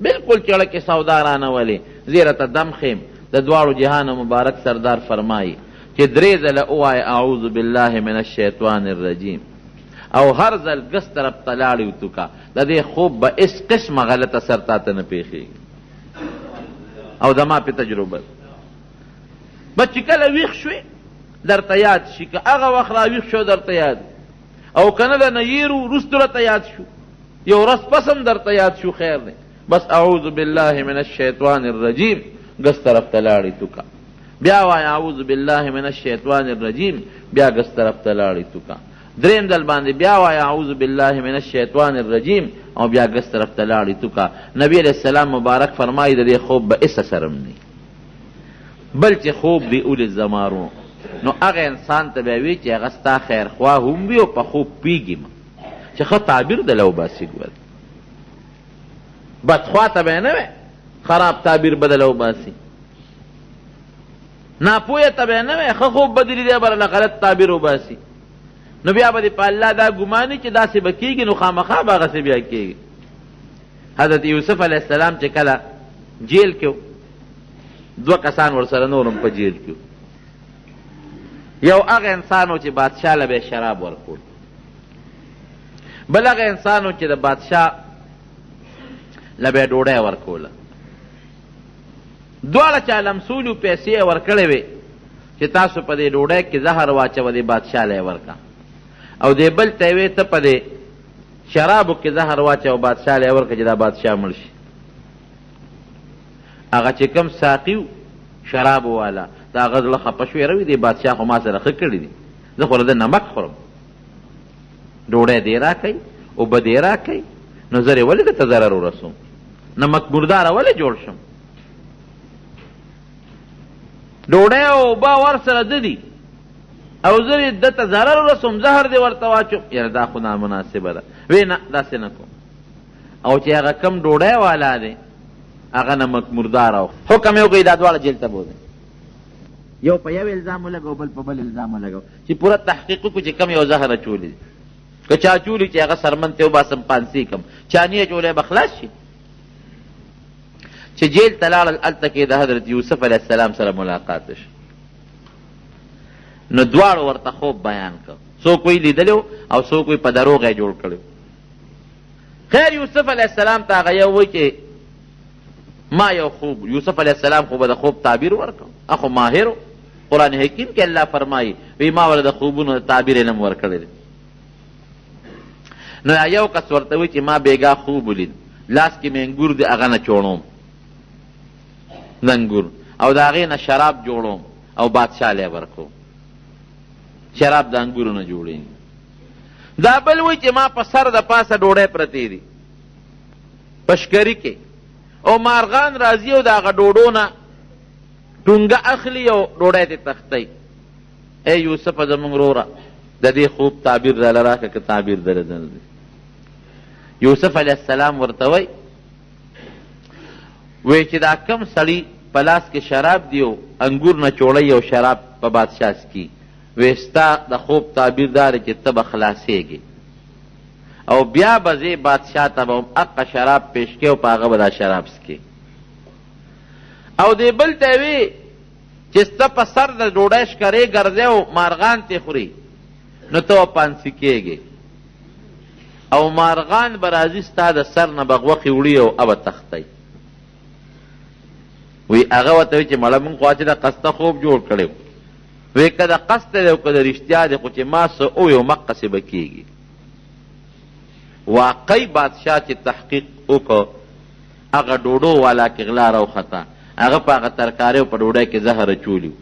بالکل چړه کې سودا رانه ولې، زه راته دم ښیم. د دواړو جهانو مبارک سردار فرمایي چې درې ځله ووایه اعوذ بالله من الشیطان الرجیم، او هر ځل ګس طرف ته لاړې وتوکه، د دې خوب به هېڅ قسمه غلط اثر تا ته نه پېښېږي. او زما پې تجربه ده، بس چې کله ویښ شوې درته یاد شي، که هغه وخت را ویښ شو درته یاد، او که نه د نه یېرو وروسته راته یاد شو، یو ورځ پس هم درته یاد شو، خیر دی. بس اعوذ بالله من الشیطان الرجیم، ګس طرف ته لاړې توکه، بیا وایه اعوذ بالله من الشیطان الرجیم، بیا ګس طرف ته لاړې توکه، دریم ځل باندې بیا وایه اعوذ بالله من الشیطان الرجیم، او بیا ګس طرف ته لاړې توکه. نبی علیه السلام مبارک فرمایي د دې خوب به هېڅ اثر هم نه. بل چې خوب دې ولید زما وروڼو، نو هغه انسان ته به وي چې هغه ستا خیرخواه هم وي او په خوب پوهېږي مه، چې ښه تعبیر دله وباسي. ګوره بدخوا ته به یې نه وي، خراب تعبیر به دله وباسي. ناپوهه ته به یې نه وایې، ښه خوب به دې لیدی، به راله غلط تعبیر وباسي، نو بیا به دې په الله دا ګمان وي چې داسې به کېږي، نو خامخا به هغسې بیا کېږي. حضرت یوسف علیه السلام چې کله جیل کې، دوه کسان ورسره نور هم په جیل کې، یو هغه انسان و چې بادشاه له به یې شراب ورکول، بل هغه انسان و چې د بادشاه له به یې ډوډۍ ورکوله. دواړه چا لمسولي پیسې یې ورکړې وې چې تاسو په دې ډوډۍ کې زهر واچوه، دې بادشاه له یې ورکړه، او دې بل ته یې وې ته په دې شرابو کې زهر واچوه، بادشاه له یې ورکړه چې دا بادشاه مړ شي. هغه چې کوم ساقي و شرابو والا، د هغه زړه خفه شو، یاره وي دې بادشاه خو ما سره ښه کړي دي، زه خو له ده نمک خورم، ډوډۍ دې راکوي، اوبه دې راکوي، نو زه ولې ده ته ضرر ورسوم، نمک مرداره ولې جوړ شم؟ ډوډۍ او اوبه ورسره ده دي او زه دې ده ته ضرر ورسوم، زهر دې ورته واچوم، یاره دا خو نامناسبه ده. وی نه، داسې نه کوم. او چې هغه کم ډوډۍ والا دی هغه نمک مردار او حکم یې وکړي دا دواړه جیل ته بوځئ، یو په یو الزام ولګو، بل په بل الزام ولګو، چې پوره تحقیق وکړو چې کم یو زهر اچولي دي. که چا اچولي چې هغه سرمن ته وباسم پانسي کم، چا نه اچولی به خلاص شي. چې جیل ته لاړل، هلته کې د حضرت یوسف علیه السلام سره ملاقات شو، نو دواړو ورته خوب بیان کړ، څوک وایي لیدلی او څوک وایي په دروغ یې جوړ کړی. خیر یوسف علیه السلام ته هغه یو وایي چې ما یو خوب، یوسف علیه السلام خو به د خوب تعبیر ورکړ، هغه ماهر و. قرآن حکیم کې الله فرمایي وی ما ورته د خوبونو د تعبیر علم ورکړی دی. نو یو کس ورته وایي چې ما بېګا خوب ولید، لاس کې مې انګور دی، هغه نه چوڼوم د انګور، او د هغې نه شراب جوړوم او بادشاه له یې ورکوم، شراب د انګورو نه جوړېږي. دا بل وایي چې ما په سر د پاسه ډوډۍ پرتې دي په شکري کې، او مارغان راځي او د هغه ډوډو نه ټونګه اخلي او ډوډۍ ترې تښتوي. ای یوسفه زموږ وروره، د دې خوب تعبیر راله راکړه که تعبیر درله درځي. یوسف علیه السلام ورته وایي وی چې دا کم سړي په لاس کې شراب دی او انګور نه چوړوي او شراب په بادشاه څکي، وی ستا د خوب تعبیر دا دی چې ته به خلاصېږې او بیا به ځې بادشاه ته به هم اقه شراب پیش کې او په هغه به دا شراب څکې. او دې بل ته یې وی چې ستا په سر د ډوډۍ ښکرې ګرځې او مارغان ترې خوري، نو ته به پانسي کېږې او مارغان به راځي ستا د سر نه به غوښې وړي او هغه به تښتوي. وی هغه ورته وایي چې مړه موږ خو هسې د قصده خوب جوړ کړی و. وی که د قصده دی او که د رښتیا دی، خو چې ما څه وویل همقسې به کېږي. واقعي بادشاه چې تحقیق وکړ، هغه ډوډو والا کې غلا راوخته، هغه په هغه ترکارۍ او په ډوډۍ کې زهر اچولي وو،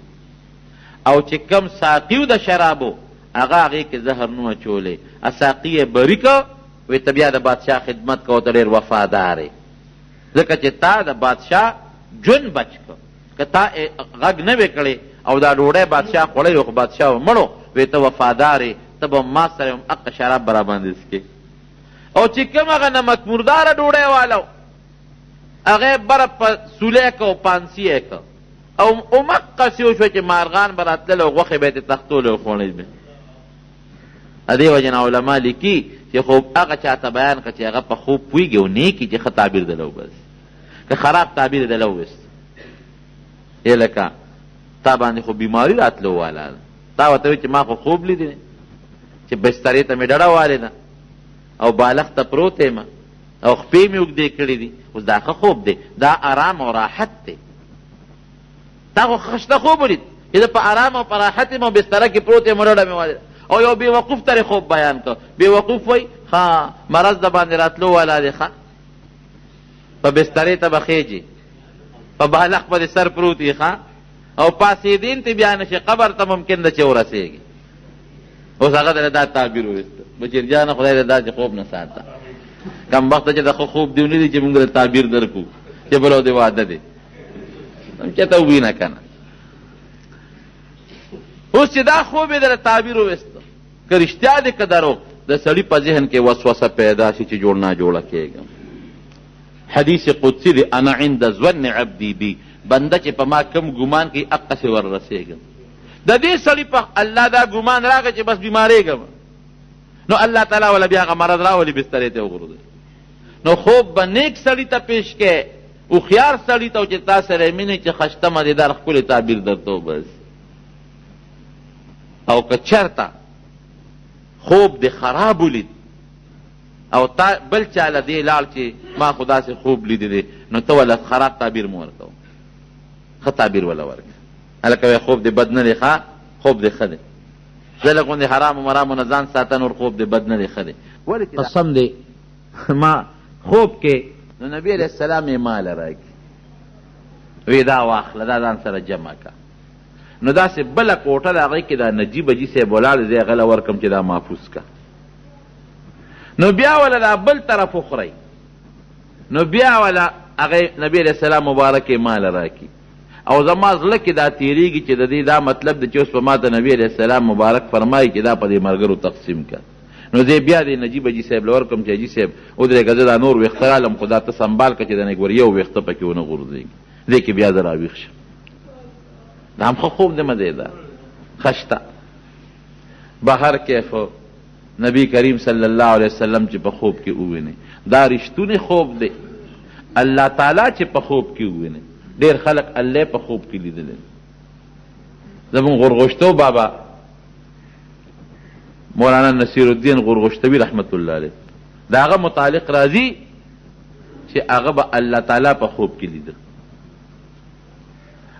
او چې کوم ساقي و د شرابو هغه هغې کې زهر نه اچولی، ساقي یې بري کړ، وایي ته بیا د بادشاه خدمت کوه، ته ډېر وفادار یې، ځکه چې تا د بادشاه ژوند بچ کړ، که تا غږ نه وې کړی او دا ډوډۍ بادشاه خوړلې خو بادشاه به مړ و، وایي ته وفادار یې، ته به ما سره هم حق شراب به راباندې څکې. او چې کوم هغه نمک مرداره ډوډۍ والا و، هغه یې بره په سولی کړ او پانسي یې کړ، او همقسې وشوه چې مارغان به راتلل او غوښې به یې ترې تښتولې او خوړلې به. د دې وجې نه علما لیکي چې خوب هغه چا ته بیان کړه چې هغه په خوب پوهېږي او نیکي چې ښه تعبیر درله وباسي، که خراب تعبیر یې درله وویست، ای لکه تا باندې خو بیماري راتلو والا ده، تا ورته وایي چې ما خو خوب لیدلی چې بسترې ته مې ډډه والې ده او بالښت ته پروت یم او خپې مې اوږدې کړې دي، اوس دا ښه خوب دی، دا ارام او راحت دی. تا خو ښه خوب ولید چې زه په ارام او په راحت یم او بستره کې پروت یم، ډډه مې والې. او یو بې وقوف ته خوب بیان کړ، بې وقوف وایي ښه مرض د باندې راتلو والا دی، ښه په بسترې ته به خېژې، په بالښت به دې سر پروت وي، ښه او پاڅېدین ته بیا نه شي، قبر ته ممکن ده چې ورسېږي. اوس هغه درته دا تعبیر وویست، بشیر جانه خدای دې داسې خوب نه ساته، کم وخته چې د ښه خوب دې ونیدي چې موږ درته تعبیر درکړو چې بل دې واده دی، هم چېرته ووینه که نه. اوس چې دا خوب یې درته تعبیر وویست، که رښتیا دی که دروغ، د سړي په ذهن کې وسوسه پیدا شي چې جوړ ناجوړه کېږم. حدیث قدسی دی، انا عند ظن عبدی بی، بنده چې په ما کوم ګمان کوي هقسې وررسېږم. د دې سړي په الله دا ګمان راغی چې بس بیمارېږم، نو الله تعالی وله بیا هغه مرض راولي، بسترې ته وغورځوي. نو خوب به نیک سړي ته پیش کړې، هوښیار سړي ته، چې تا سره یې مینه چې خشته مزېدار ښکلی تعبیر درته وباسي. او که چېرته خوب دې خراب ولید او تا بل چا له دې لاړ چې ما خو داسې خوب لیدی دی، نو ته وله خراب تعبیر مه ورکوه، ښه تعبیر وله ورکړه. هلکه وایه خوب دې بد نه دی، ښه خوب دې ښه دی، زه لږ غوندې حرامو مرامو نه ځان ساته، نور خوب دې بد نه دی، ښه دی. ولې چې قسم دی ما خوب کې نو نبی علیه السلام یې مال راکړي، وی دا واخله، دا ځان سره جمع که. نو داسې بله کوټه ده، هغې کې دا نجیب حاجي صاحب ولاړ دی، زه یې هغه له ورکړم چې دا محفوظ که. نو بیا وله دا بل طرف وخورئ، نو بیا وله هغه نبی علیه السلام مبارک یې مال راکړي. او زما زړه کې دا تېرېږي چې د دې دا مطلب دی چې اوس په ما ته نبی علیه السلام مبارک فرمایي چې دا په دې ملګرو تقسیم که. نو زه بیا دې نجیب حاجي صاحب له ورکړم چې حاجي صاحب ودرېږه، زه دا نور ویښته رالم، خو دا ته سنبال که چې د نګور یو ویښته پکې ونه غورځېږي، دې کې بیا زه راویښ شم. دا هم ښه خوب دی، مزېدار ښه شته. بهر کیف نبی کریم صلی الله علیه وسلم چې په خوب کې وویني، دا رښتونی خوب دی. الله تعالی چې په خوب کې وویني، ډېر خلک الله په خوب کې لیدلی. زموږ غورغوشتو بابا مولانا نصیر الدین غورغوشتوي رحمت الله علیه، د هغه متعلق راځي چې هغه به الله تعالی په خوب کې لیده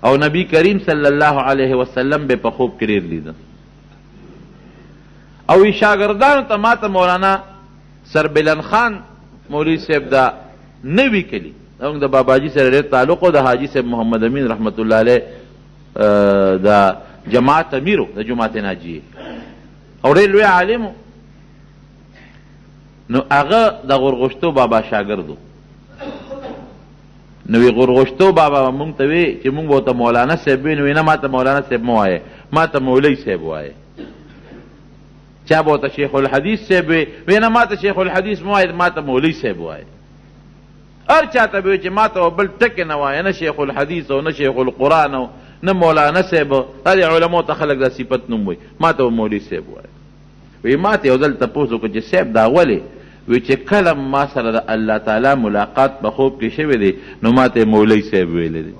او نبی کریم صلی الله علیه وسلم به په خوب کې ډېر لیده. او شاګردانو ته ماته مولانا سربلند خان مولوي صاحب دا نوي کلي زموږ د باباجي سره ډېر تعلق و، د حاجي صاحب محمد امین رحمت الله علیه د جماعت امیر و، د جماعت ناجیې، او ډېر لوی عالم و. نو هغه د غورغوشتو بابا شاګرد و. نو وی غورغوشتو بابا به مونږ ته وی چې مونږ به ورته مولانا صاحب وی، نو وی نه ما ته مولانا صاحب مه وایه، ما ته مولوي صاحب وایه. چا به ورته شیخ الحدیث صاحب وی، وی نه ما ته شیخ الحدیث مه وایه، ما ته مولوي صاحب وایه. هر چا ته به وی چې ما ته بل ټکی نه وایه، نه شیخ الحدیث او نه شیخ القرآن او نه مولانا صاحب، دا د علماو ته خلک دا صفت نوم وایي، ما ته به مولوي صاحب وایه. وی ما ته یو ځل تپوس وکړ چې صاحب دا ولې؟ وی چې کله ما سره د الله تعالی ملاقات په خوب کې شوی دی نو ما ته مولوي صاحب ویلی دی،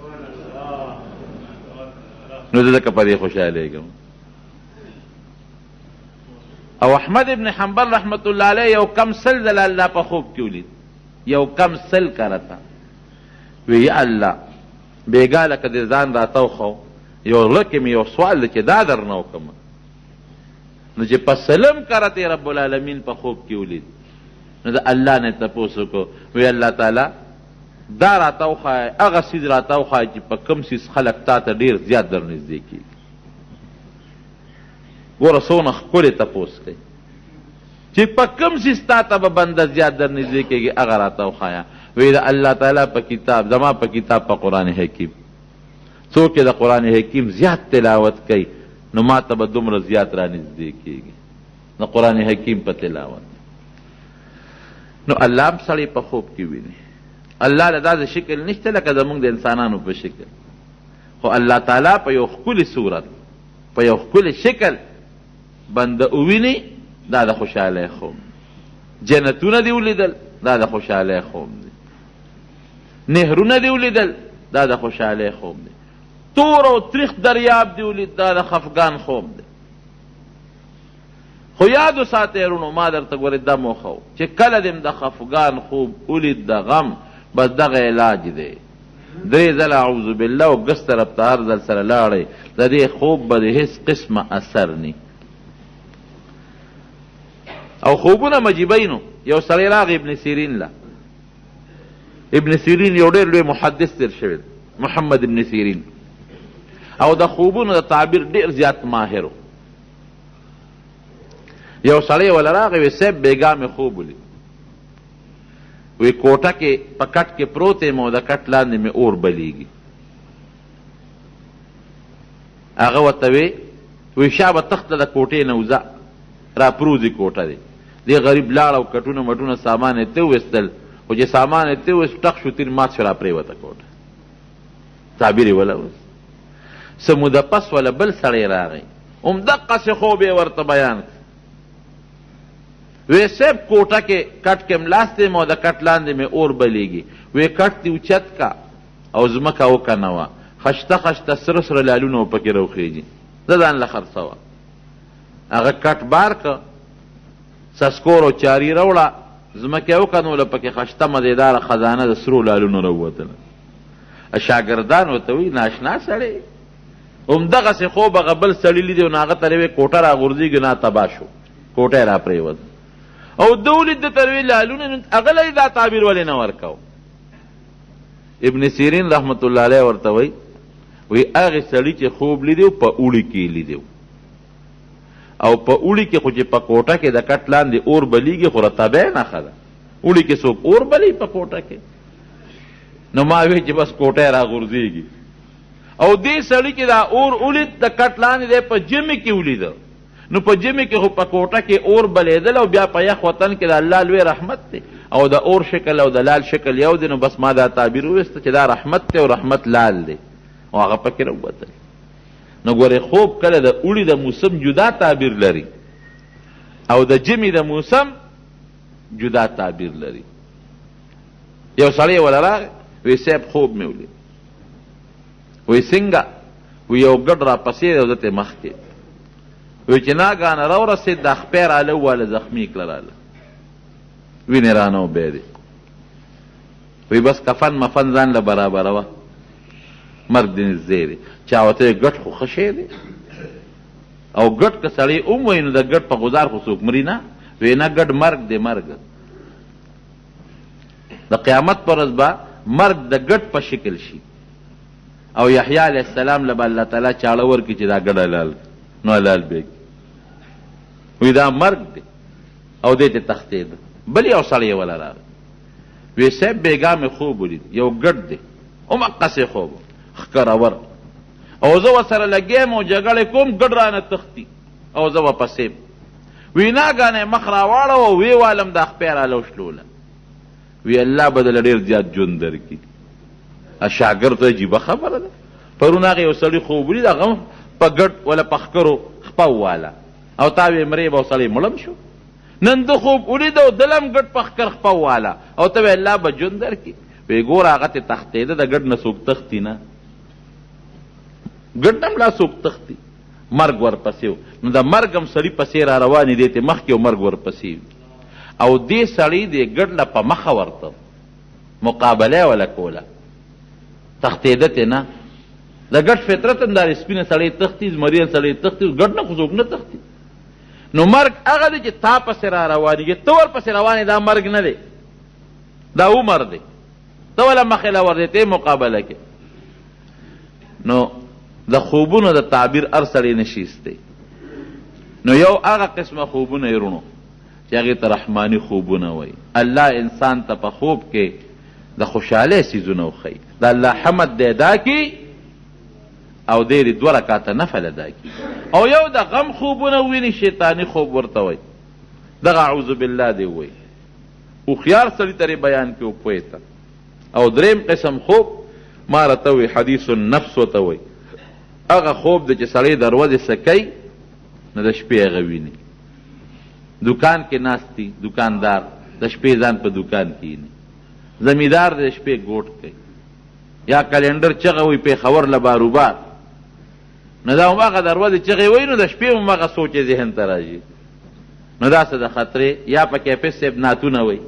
نو زه ځکه په دې خوشحالېږم. او احمد ابن حنبل رحمت الله علیه یو کم سل ځله الله په خوب کې ولید، یو کم سل کرته. وی یا الله بېګا لکه دې ځان راته وښو، یو زړه کې مې یو سوال دی چې دا درنه وکړم. نو چې په سلم کرته یې رب العالمین په خوب کې ولید، نو د الله نه یې تپوس وکړو، وی الله تعالی دا راته وښایه، هغه څیز راته وښایه چې په کوم څیز خلک تا ته ډېر زیات در نږدې کېږي. ګوره څونه ښکلی تپوس کوي چې په کوم څیز تا ته به بنده زیات در نږدې کېږي، هغه راته وښایه. وی د الله تعالی په کتاب، زما په کتاب په قرآن حکیم، څوک چې د قرآن حکیم زیات تلاوت کوي نو ما ته به دومره زیات رانږدې کېږي د قرآن حکیم په تلاوت. نو الله هم سړی په خوب کې ویني. الله له داسې شکل نشته لکه زموږ د انسانانو په شکل، خو الله تعالی په یو ښکلي صورت، په یو ښکلي شکل بنده وویني، دا د خوشحالۍ خوب دی. جنتونه دې ولیدل، دا د خوشحالۍ خوب دی. نهرونه دې ولیدل، دا د خوشحالۍ خوب دی. تور او تریخ دریاب دې ولید، دا د خفګان خوب دی. خو یاد وساتئ وروڼو، ما درته ګورې دم وښو چې کله دې هم د خفګان خوب ولید، د غم، بس دغه علاج دی. درې ځله اعوذ بالله او ګس طرف ته هر ځل سره لاړئ، د دې خوب به د هیڅ قسمه اثر نی. او خوبونه مجیبه نو یو سړی راغی ابن سیرین له، ابن سیرین یو ډېر لوی محدث تېر شوی دی، محمد ابن سیرین، او د خوبونو د تعبیر ډېر زیات ماهر و. یو سړی وله راغی، وی صاحب بېګا مې خوب ولید، وی کوټه کې په کټ کې پروت یم او د کټ لاندې مې اور بلیږي. هغه ورته وی، وی شابه تخته د کوټې نه وځه، را پروزي کوټه دی. دې غریب لاړ او کټونه مټونه سامان یې ترې وویستل، خو چې سامان یې ترې وویست ټق شو، تیر مات شو، را پرېوته کوټه. تعبیر یې وله وست. څه موده پس وله بل سړی راغی، همدقسې خوب یې ورته بیان کړ. وی صاحب کوټه کې کټ کې ملاست یم او د کټ لاندې مې اور بلیږي. وی کټ دې اوچت کا او ځمکه وکنوه، خشته خشته سره سره لالونه پکې راوخېږي، زه ځان له خرڅوه. هغه کټ بار که، سسکور او چاري راوړه، ځمکه یې وکنوله، پکې خشته مزېداره خزانه د سرو لالونو راووتله. شاګردان ورته وایي ناشنا سړی، همدغسې خوب هغه بل سړي لیدی نو هغه ته وی کوټه راغورځېږي، نه تباه شو، کوټه یې راپرېوته. او ده ولید ده ته وی لالونه، نو هغه له یې دا تعبیر ولې نه ورکاو؟ ابن سیرین رحمت الله علیه ورته وایي، وایي هغې سړي چې خوب لیدی په اوړي کې یې لیدی، او په اوړي کې خو چې په کوټه کې د کټ لاندې اور بلیږي خو رطبه یې نښه ده، اوړي کې څوک اور بلوي په کوټه کې؟ نو ما وی چې بس کوټه یې راغورځېږي. او دې سړي چې دا اور ولید د کټ لاندې دی په ژمي کې ولیده، نو په ژمي کې خو په کوټه کې اور بلېدل او بیا په یخ وطن کې د الله لوی رحمت دی، او د اور شکل او د لال شکل یو دی، نو بس ما دا تعبیر وویسته چې دا رحمت دی او رحمت لال دی، او هغه پکې راووتل. نو ګورې خوب کله د اوړي د موسم جدا تعبیر لري او د ژمي د موسم جدا تعبیر لري. یو سړی وله راغی، وی صاحب خوب مې ولید. وی څنګه؟ وی یو ګډ راپسې دی او زه ترې مخکې. وی چې ناګهانه راورسېد، دا خپه یې راله وواله، زخمي یې کړه راله، وینې رانه وبهېدې. وی بس کفن مفن ځان له برابروه، مرګ دې نږدې دی. چا ورته ویل ګټ خو ښه شی دی، او ګټ که سړی هم وایي نو د ګټ په ګزار خو څوک مري نه. وی نه، ګډ مرګ دی، مرګ د قیامت پر ورځ به مرګ د ګټ په شکل شي، او یحیی علیه السلام له به الله تعالی چاړه ورکړي چې دا ګډ حلال کړي، نو حلال به یې کړي. وایي دا مرګ دی او دی ترې تښتېده. بل یو سړی وله راغی، وی صاحب بېګا مې خوب ولید، یو ګډ دی، همقسې خوب ښکرور، او زه ورسره لګیا یم او جګړې کوم، ګډ رانه تښتي او زه ورپسې یم. وی ناګانه یې مخ راواړوه او ویې والم، دا خپه یې راله وشلوله. وی الله به دله ډېر زیات ژوند درکړي. شاګرد ته عجیبه خبره ده، پرون هغه یو سړي خوب ولید، هغه هم په ګډ وله په ښکرو خپه وواله او تا وې مرې به او سړی مړ هم شو. نن ده خوب ولید او دله هم ګډ په ښکر خپه وواله او ته وې الله به ژوند درکړي. وی ګوره هغه ترې تښتېده، د ګډ نه څوک تښتي نه، ګډ نه هم لا څوک تښتي، مرګ ورپسې و. نو د مرګ هم سړي پسې را روانې دی، ترې مخکې او مرګ ورپسې وي. او دې سړي دې ګډ له په مخه ورته مقابله یې وله کوله، تښتېده ترې نه. د ګډ فطرت هم دا دی، سپینه سړی تښتي، زمري سړی تښتي، ګډ نه خو څوک نه تښتي. نو مرګ هغه دی چې تا پسې را روانېږي، ته ورپسې روان یې، دا مرګ نه دی، دا عمر دی، ته وله مخې له ورځې، ته یې مقابله کې. نو د خوبونو د تعبیر هر سړی نه شي ایستی. نو یو هغه قسمه خوبونه یې روڼو چې هغې ته رحماني خوبونه وایي. الله انسان ته په خوب کې د خوشحالۍ څیزونه وښیي، د الله حمد دی ادا کړي او دی دې دوه رکعته نفل ادا کړي. او یو د غم خوبونه وویني، شیطاني خوب ورته وایي، دغه اعوذ بالله دی ووایي، هوښیار سړي ته یې بیان کړي او پوه ته. او دریم قسم خوب ما راته وایي حدیث النفس ورته وایي، هغه خوب دی چې سړی د ورځې څه کوي نو د شپې هغه ویني. دوکان کې ناست دي دوکاندار، د شپې ځان په دوکان کې ویني. زمیندار دی د شپې ګوټ کوي، یا کلینډر چغه وایي پېښور له باروبار، نو دا هماغه د ورځې چغې وایي، نو د شپې هم هماغه سوچ یې ذهن ته راځي. نو دا څه د خطرې، یا پکې حافظ صاحب نعتونه وایي،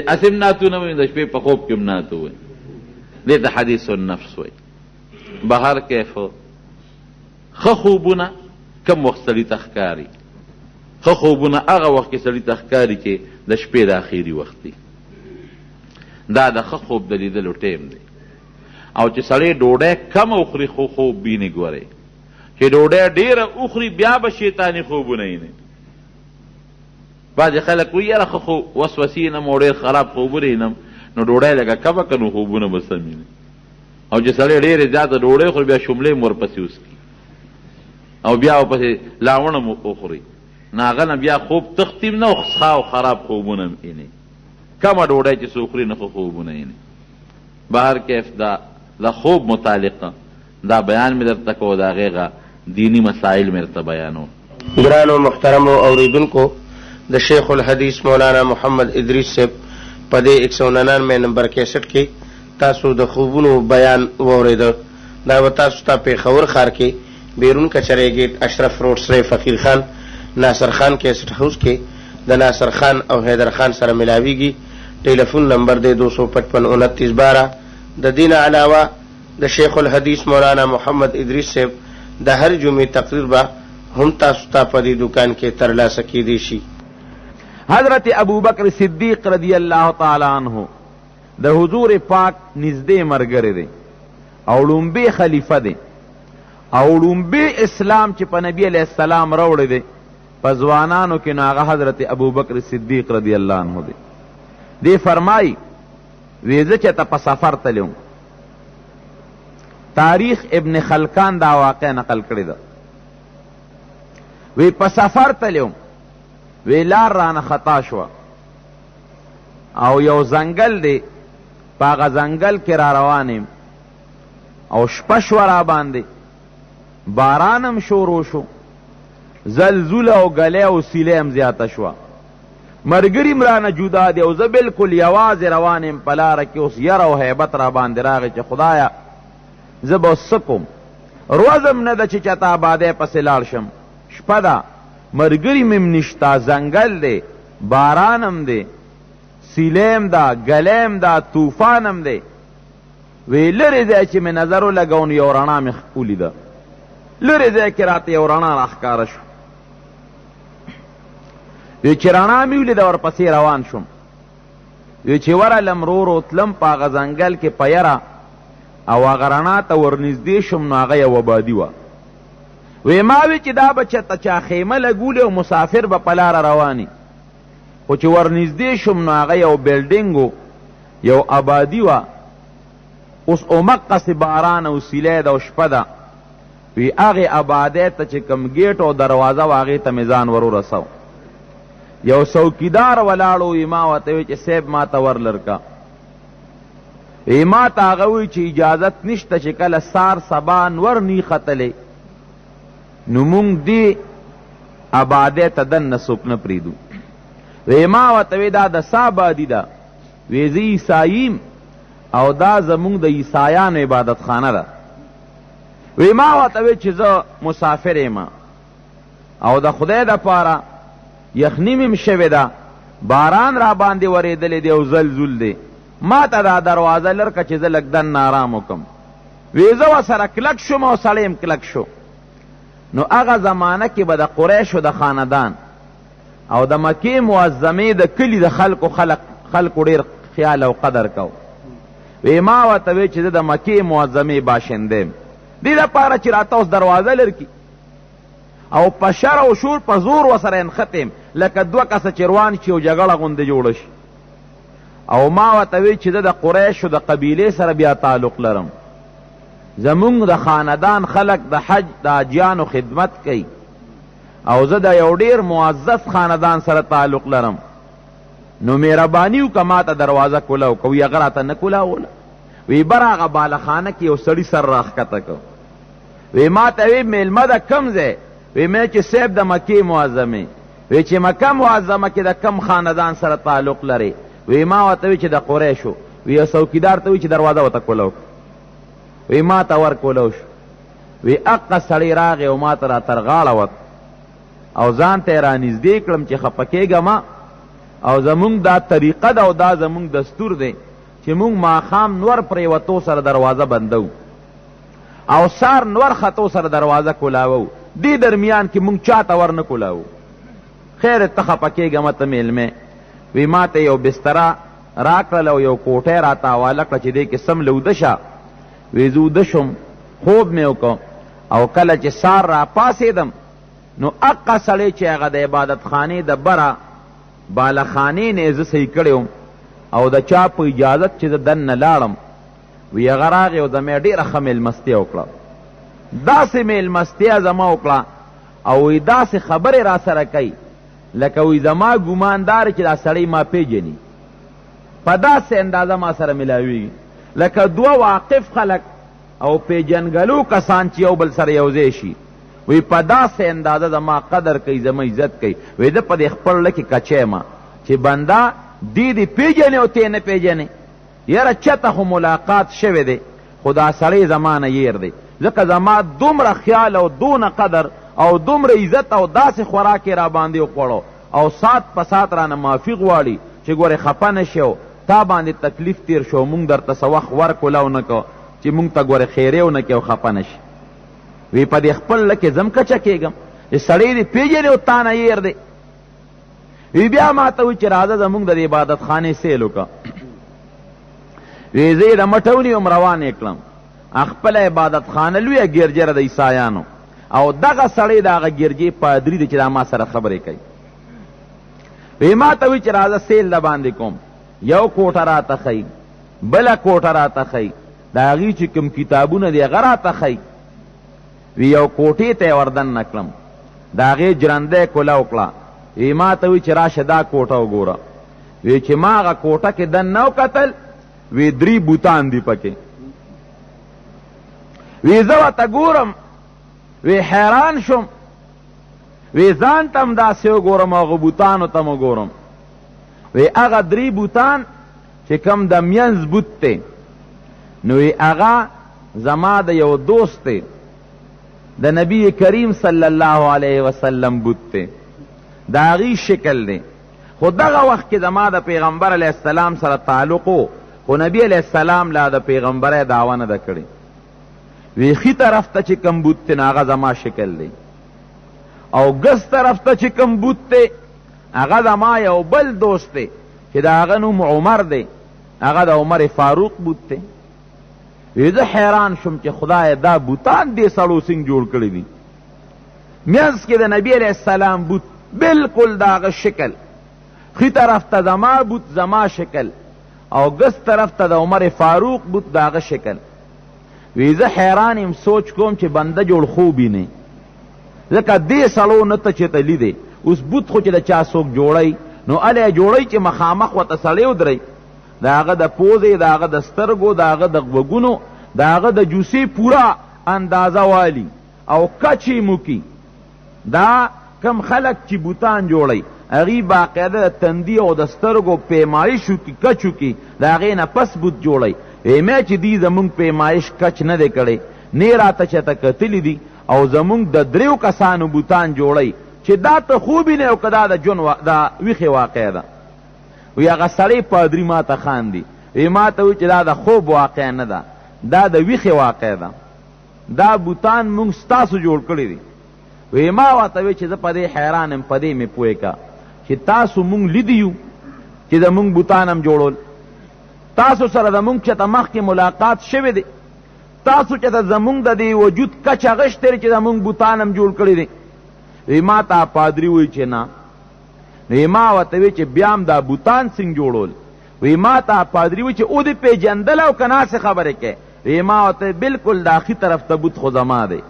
هسې هم نعتونه وایي، د شپې په خوب کې هم نعت ووایي، دې ته حدیث النفس وایي. بهر کیف ښه خوبونه کم وخت سړي ته ښکاري؟ ښه خوبونه هغه وخت کې سړي ته ښکاري چې د شپې د اخیري وخت دی، دا د ښه خوب د لیدلو ټایم دی. او چې سړی ډوډۍ کمه وخوري ښه خوب ویني، ګورئ چې ډوډۍ ډېره وخوري بیا به شیطاني خوبونه ویني. بعضې خلک وایي یاره ښه خو وسوسې وینم او ډېر خراب خوبونه وینم، نو ډوډۍ لږه کمه کړه نو خوبونه به سم ویني. او چې سړی ډېرې زیاته ډوډۍ خوري بیا شملې هم ورپسې وڅکي او بیا ورپسې لاوڼه هم وخوري، نو هغه نه بیا خوب تښتي هم نه او ښه او خراب خوبونه هم ویني. کمه ډوډۍ چې څوک خوري نو ښه خوبونه ویني. بهر کیف دا د خوب متعلق دا بیان مې درته کوو، د هغې غه دیني مسایل مې درته بیانوم. ګرانو محترمو اوریدونکو د شیخ الحدیث مولانا محمد ادریس صاحب په دې 199 نمبر کیسټ کې تاسو د خوبونو بیان واورېده. دا به تاسو ته پېښور ښار کې بیرون کچرې ګیټ اشرف روډ سرای فقیر خان ناصر خان کیسټ هاوس کې د ناصر خان او حیدر خان سره ملاویږي. ټیلیفون نمبر دی 255 29 12. د دې نه علاوه د شیخ الحدیث مولانا محمد ادریس صاحب د هر جمعې تقریر به هم تاسو ته په دې دوکان کې ترلاسه کیدی شي. حضرت ابوبکر صدیق رضی الله تعالی عنه د حضور پاک نږدې مرګری دی او ړومبی خلیفه دی او ړومبی اسلام چې په نبی علیه السلام راوړی دی په ځوانانو کې، نو هغه حضرت ابوبکر صدیق رضی الله عنه دی. دی فرمایي وی زه چېرته په سفر تللی وم. تاریخ ابن خلکان دا واقع نقل کړې ده. وی په سفر تللی وم، وی لار رانه خطا شوه او یو ځنګل دی، په هغه ځنګل کې را روان یم او شپه شوه راباندې، باران هم شروع شو، زلزله او ږلۍ او سیلۍ هم زیاته شوه، مرګري هم رانه جدا دي او زه بلکل یوازې روان یم په لاره کې. اوس یره او هیبت راباندې راغی چې خدایه زه به اوس څه کوم، روځ هم نه ده چې چاته آبادۍ پسې لاړ شم، شپه ده، مرګري مې هم نشته، ځنګل دی، باران هم دی، سیلۍ هم ده، ږلۍ هم ده، طوفان هم دی. وی لرې ځای چې مې نظر ولګاو نو یو رڼا مې ولیده، لرې ځای کې راته یو رڼا راښکاره شو. وی چې رڼا مې ولیده ورپسې روان شوم. وی چې ورغلم ورو ورو تلم په هغه ځنګل کې په یره او هغه رڼا ته ورنږدې شوم نو هغه یوه آبادي وه. وی ما وی چې دا به چېرته چا خیمه لګولې او مسافر به په لاره روان، خو چې ورنږدې شوم نو هغه یو بلډینګ و، یو آبادي وه. اوس همقسې باران او سیلی ده او شپه ده. وی هغې آبادۍ ته چې کوم ګیټ او دروازه وه هغې ته مې ځان ور ورساو. یو څوکیدار ولاړ و، وی ما ورته وی چې صاحب ما ته ور لرکه. وی ما ته هغه وی چې اجازت نشته چې کله سار سبا نور نی ختلی نو مونږ دې آبادۍ ته دننه څوک نه پرېږدو. وی ما ورته وی دا د څه آبادي ده؟ وی زه عیسايي یم او دا زمونږ د عیسایانو عبادتخانه ده. وی ما ورته وی چې زه مسافر یم او د خدای دپاره یخني مې هم شوې ده، باران راباندې ورېدلی دی او زلزل دی، ما ته دا دروازه لرکه چې زه لږ دننه ارام وکړم. وی زه ورسره کلک شوم او سړی هم کلک شو. نو هغه زمانه کې به د قریشو د خاندان او د مکې معظمې د کلي د خلکو خلکو ډېر خیال او قدر کو. وی ما ورته وی چې زه د مکې معظمې باشنده یم، دې لپاره چې راته اوس دروازه لرکي او په شر او شور په زور ورسره نښتی یم، لکه دوه کسه چې روان شي او جګړه غوندې جوړه شي. او ما ورته وی چې زه د قریشو د قبیلې سره بیا تعلق لرم، زمونږ د خاندان خلک د حج د حاجیانو خدمت کوي او زه د یو ډیر معزز خاندان سره تعلق لرم، نو مهرباني وکړه ما ته دروازه کولاو که. وی هغه راته نه کولاوله. وی بر هغه بالخانه کې یو سړي سر راښکته کړ. وی ما ته وی میلمه د کوم ځای؟ وی مې چې صاحب د مکې معظمې. وی چې مکه معظمه کې د کم خاندان سره تعلق لري؟ وی ما ورته وی چې د قریشو. وی یو څوکیدار ته وی چې دروازه ورته کولاو کړه. وی ما ته ور کولاو شو. وی اقه سړی راغی او ما ته را تر غاړه وت او ځان ته یې رانږدې کړم چې خفه کېږه مه، او زمونږ دا طریقه ده او دا زمونږ دستور دی چې مونږ ماښام نور پرېوتو سره دروازه بندوو او سار نور ختو سره دروازه کولاوو، دې درمیان کې مونږ چاته ور نه کولاوو. خیر ته خفه کېږه مه، ته مېلمه. وی ما ته یو بستره راکړله او یو کوټه راته حواله کړه چې دې کې سم له وده شه. وی زه وده شوم، خوب مې وکړ او کله چې سار راپاڅېدم نو هغه سړی چې هغه د عبادتخانې د بره بالخانې نه یې زه صحیح کړی وم او د چا په اجازت چې زه دننه لاړم، وی هغه راغی او زما یې ډېره ښه مېلمستیا وکړه، داسې مېلمستیا زما وکړه او وی داسې خبرې راسره کوي لکه وی زما ګمان دا دی چې دا سړی ما پېژني، په داسې اندازه ما سره ملاویږي. لکه دوه واقف خلک او پېژندګلو کسان چې یو بل سره یو ځای شي، وایي په داسې اندازه زما قدر کوي، زما عزت کوي. وایي زه په دې خپل زړه کې کچه یم چې بنده دې دې پېژنې او ته یې نه پېژنې. یاره چته خو ملاقات شوی دی، خو دا سړی زما نه یېر دی، ځکه زما دومره خیال او دونه قدر او دومره عزت او داسې خوراک یې راباندې وخوړو او ساعت په ساعت رانه معافي غواړي چې ګورې خفه نه شې او تا باندې تکلیف تېر شو، مونږ درته څه وخت ورکړو او نه کړو چې مونږ ته ګورې ښېرې ونه کړې او خفه نه شې. وی په دې خپل زړه کې زه هم کچه کېږم چې سړی دې پېژنې او تا نه یېر دی. وی بیا ما ته وایي چې راځه زمونږ د عبادت خانې سیل وکړه. وی زه یې د مټه ونیوم روان یې کړم. خپله عبادت خانه لویه ګرجه ده د عیسایانو او دغه سړی د هغه ګرجې پادري دی چې دا ما سره خبرې کوي. وی ما ته وایي چې راځه سیل د باندې کوم. یو کوټه راته ښیي، بله کوټه راته ښیي، د هغوی چې کوم کتابونه دي هغه راته ښیي. وی یو کوټې ته یې وردننه کړم، د هغې ژرنده یې کوله وکړه. وی ما ته وی چې راشه دا کوټه وګوره. وی چې ما هغه کوټه کې دننه وکتل، وی درې بوتان دي پکې. وی زه ورته ګورم، وی حیران شوم. وی ځان ته هم داسې وګورم او هغو بوتانو ته هم وګورم. وی هغه درې بوتان چې کوم د مینځ بوت دی، نو وی هغه زما د یو دوست دی، د نبی کریم صلی الله علیه وسلم بوت دی، د هغې شکل دی. خو دغه وخت کې زما د پیغمبر علیه السلام سره تعلق و، خو نبی علیه السلام لا د پیغمبرۍ دعوه نه ده کړې. وی ښي طرف ته چې کوم بوت دی نو هغه زما شکل دی، او ګس طرف ته چې کوم بوت دی هغه زما یو بل دوست دی چې د هغه نوم عمر دی، هغه د عمر فاروق بوت دی. وی زه حیران شوم چې خدای دا بوتان دې سړو څنګه جوړ کړي دي. منځ کې د نبی علیه السلام بوت بالکل د هغه شکل، ښي طرف ته زما بوت زما شکل، او ګس طرف ته د عمر فاروق بوت د هغه شکل. وی زه حیران یم، سوچ کوم چې بنده جوړ خوب نه، ځکه دې سړو نه ته چېرته لیدی. اوس بوت خو چې د چا څوک جوړوي نو هله یې جوړوي چې مخامخ ورته سړی ودروي، د هغه د پوزې، د هغه د سترګو، د هغه د غوږونو، د هغه د جوسې پوره اندازه والي او کچ یې موکي. دا کم خلک چې بوتان جوړوي هغوی باقاعده د تندي او د سترګو پیمایش وکړي، کچ وکړي، د هغې نه پس بوت جوړوي. وایي مې چې دوی زموږ پیمایش کچ نه دی کړی، نه راته چېرته کتلي دي، او زموږ د دریو کسانو بوتان جوړوي چې دا ته خوب نه او که دا د ژوند د ویښې واقعه ده. وی هغه سړی پادري ما ته خاندي، وی ما ته وی چې دا د خوب واقعه نه ده، دا د ویښې واقعه ده، دا بوتان مونږ ستاسو جوړ کړي دي. وی ما ورته وی چې زه په دې حیران یم، په دې مې پوه که چې تاسو مونږ لیدي یو چې د مونږ بوتان هم جوړول، تاسو سره د مونږ چېرته مخکې ملاقات شوی دی، تاسو چېرته زمونږ د دې وجود کچه غشتی دی چې د مونږ بوتان هم جوړ کړي دي. وی ما ته پادري وایي چې نه. وی ما ورته وی چې بیا هم دا بوتان څنګه جوړول؟ وی ما ته پادري وایي چې او دې پېژندل او که نه هسې خبرې کوې؟ وی ما ورته بالکل دا ښي طرف ته بوت خو زما دی.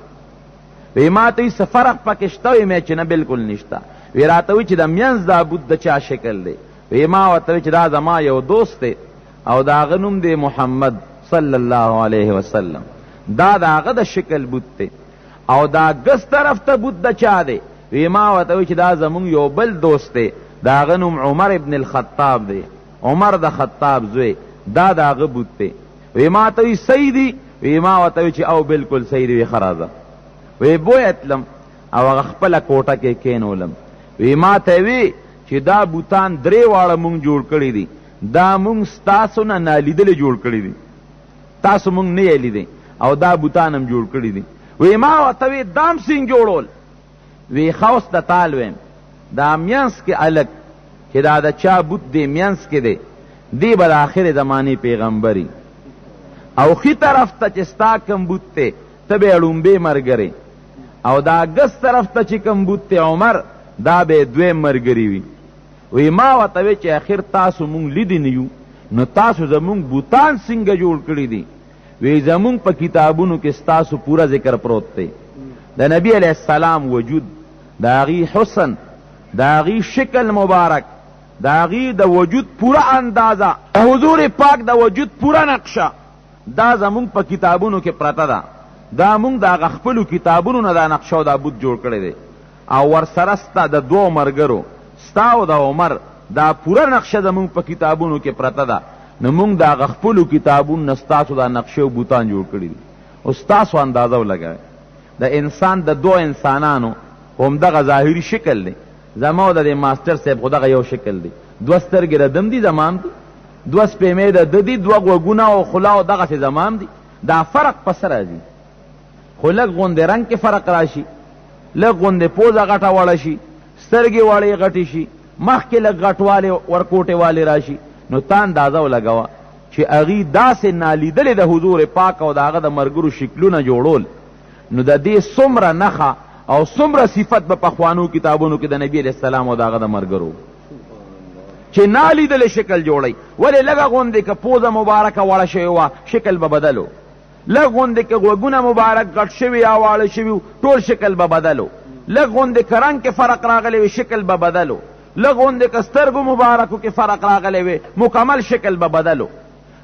وی ما ته وایي څه فرق پکې شته؟ وی مې چې نه بالکل نشته. وی راته وایي چې د منځ دا بوت د چا شکل دی؟ وی ما ورته وی چې دا زما یو دوست دی او د هغه نوم دی محمد صلی الله علیه وسلم، دا د هغه د شکل بوت دی. او دا ګس طرف ته بوت د چا دی؟ وی ما ورته وی چې دا زمونږ یو بل دوست دی، د هغه نوم عمر ابن الخطاب دی، عمر د خطاب زوی، دا د هغه بوت دی. وی ما ته وی صحیح دی؟ وی ما ورته وی چې او بالکل صحیح دی. وی ښه راځه. وی بویه تلم او هغه خپله کوټه کې کښېنولم. وی ما ته وی چې دا بوتان درې واړه مونږ جوړ کړي دي، دا مونږ ستاسو نه نالیدلې جوړ کړي دي، تاسو مونږ نه یې لیدې او دا بوتان هم جوړ کړي دي. وی ما ورته وی دا هم څنګه جوړول؟ وی ښه اوس د تال ویم، دا مینځ کې هلک چې دا د چا بوت دی مینځ کې دی، دی به د آخرې زمانې پیغمبري، او ښي طرف ته چې ستا کوم بوت دی ته به یې ړومبی ملګری، او دا ګس طرف ته چې کوم بوت دی عمر، دا به یې دویم ملګری وي. وی ما ورته وی چې اخر تاسو مونږ لیدي نه یو، نو تاسو زمونږ بوتان څنګه جوړ کړي دي؟ وی زمونږ په کتابونو کې ستاسو پوره ذکر پروت دی، د نبی علیه السلام وجود، د هغې حسن، د هغې شکل مبارک، د هغې د وجود پوره اندازه، د حضور پاک د وجود پوره نقشه، دا زموږ په کتابونو کې پرته ده، دا موږ د هغه خپلو کتابونو نه دا نقشه او دا بت جوړ کړی دی او ورسره ستا د دوو ملګرو، ستا او د عمر، دا پوره نقشه زموږ په کتابونو کې پرته ده، نو موږ د هغه خپلو کتابونو نه ستاسو دا نقشې او بتان جوړ کړي دي. اوس تاسو اندازه ولګوئ، د انسان د دوو انسانانو همدغه ظاهري شکل دی، زما او د دې ماسټر صاحب خو دغه یو شکل دی، دوه سترګې د ده هم دي زما هم دي، دوه سپېمې د ده دي، دوه غوږونه او خوله او دغسې زما هم دي، دا فرق په څه راځي؟ خو لږ غوندې رنګ کې فرق راشي، لږ غوندې پوزه غټه وړه شي، سترګې وړې غټې شي، مخ کې لږ غټوالی ورکوټې والی راشي، نو تا اندازه ولګوه چې هغوی داسې نالیدلې د حضور پاک او د هغه د ملګرو شکلونه جوړول، نو د دې څومره نښه او څومره صفت به پخوانو کتابونو کې د نبی علیه السلام او د هغه د ملګرو چې نالیدلې شکل جوړوي. ولې لږه غوندې که پوزه مبارکه وړه شوې وه شکل به بدلو، لږ غوندې که غوږونه مبارک غټ شوي یا واړه شوي ټول شکل به بدلو، لږ غوندې که رنګ کې فرق راغلی وي شکل به بدلو، لږ غوندې که سترګو مبارکو کې فرق راغلی وي مکمل شکل به بدلو.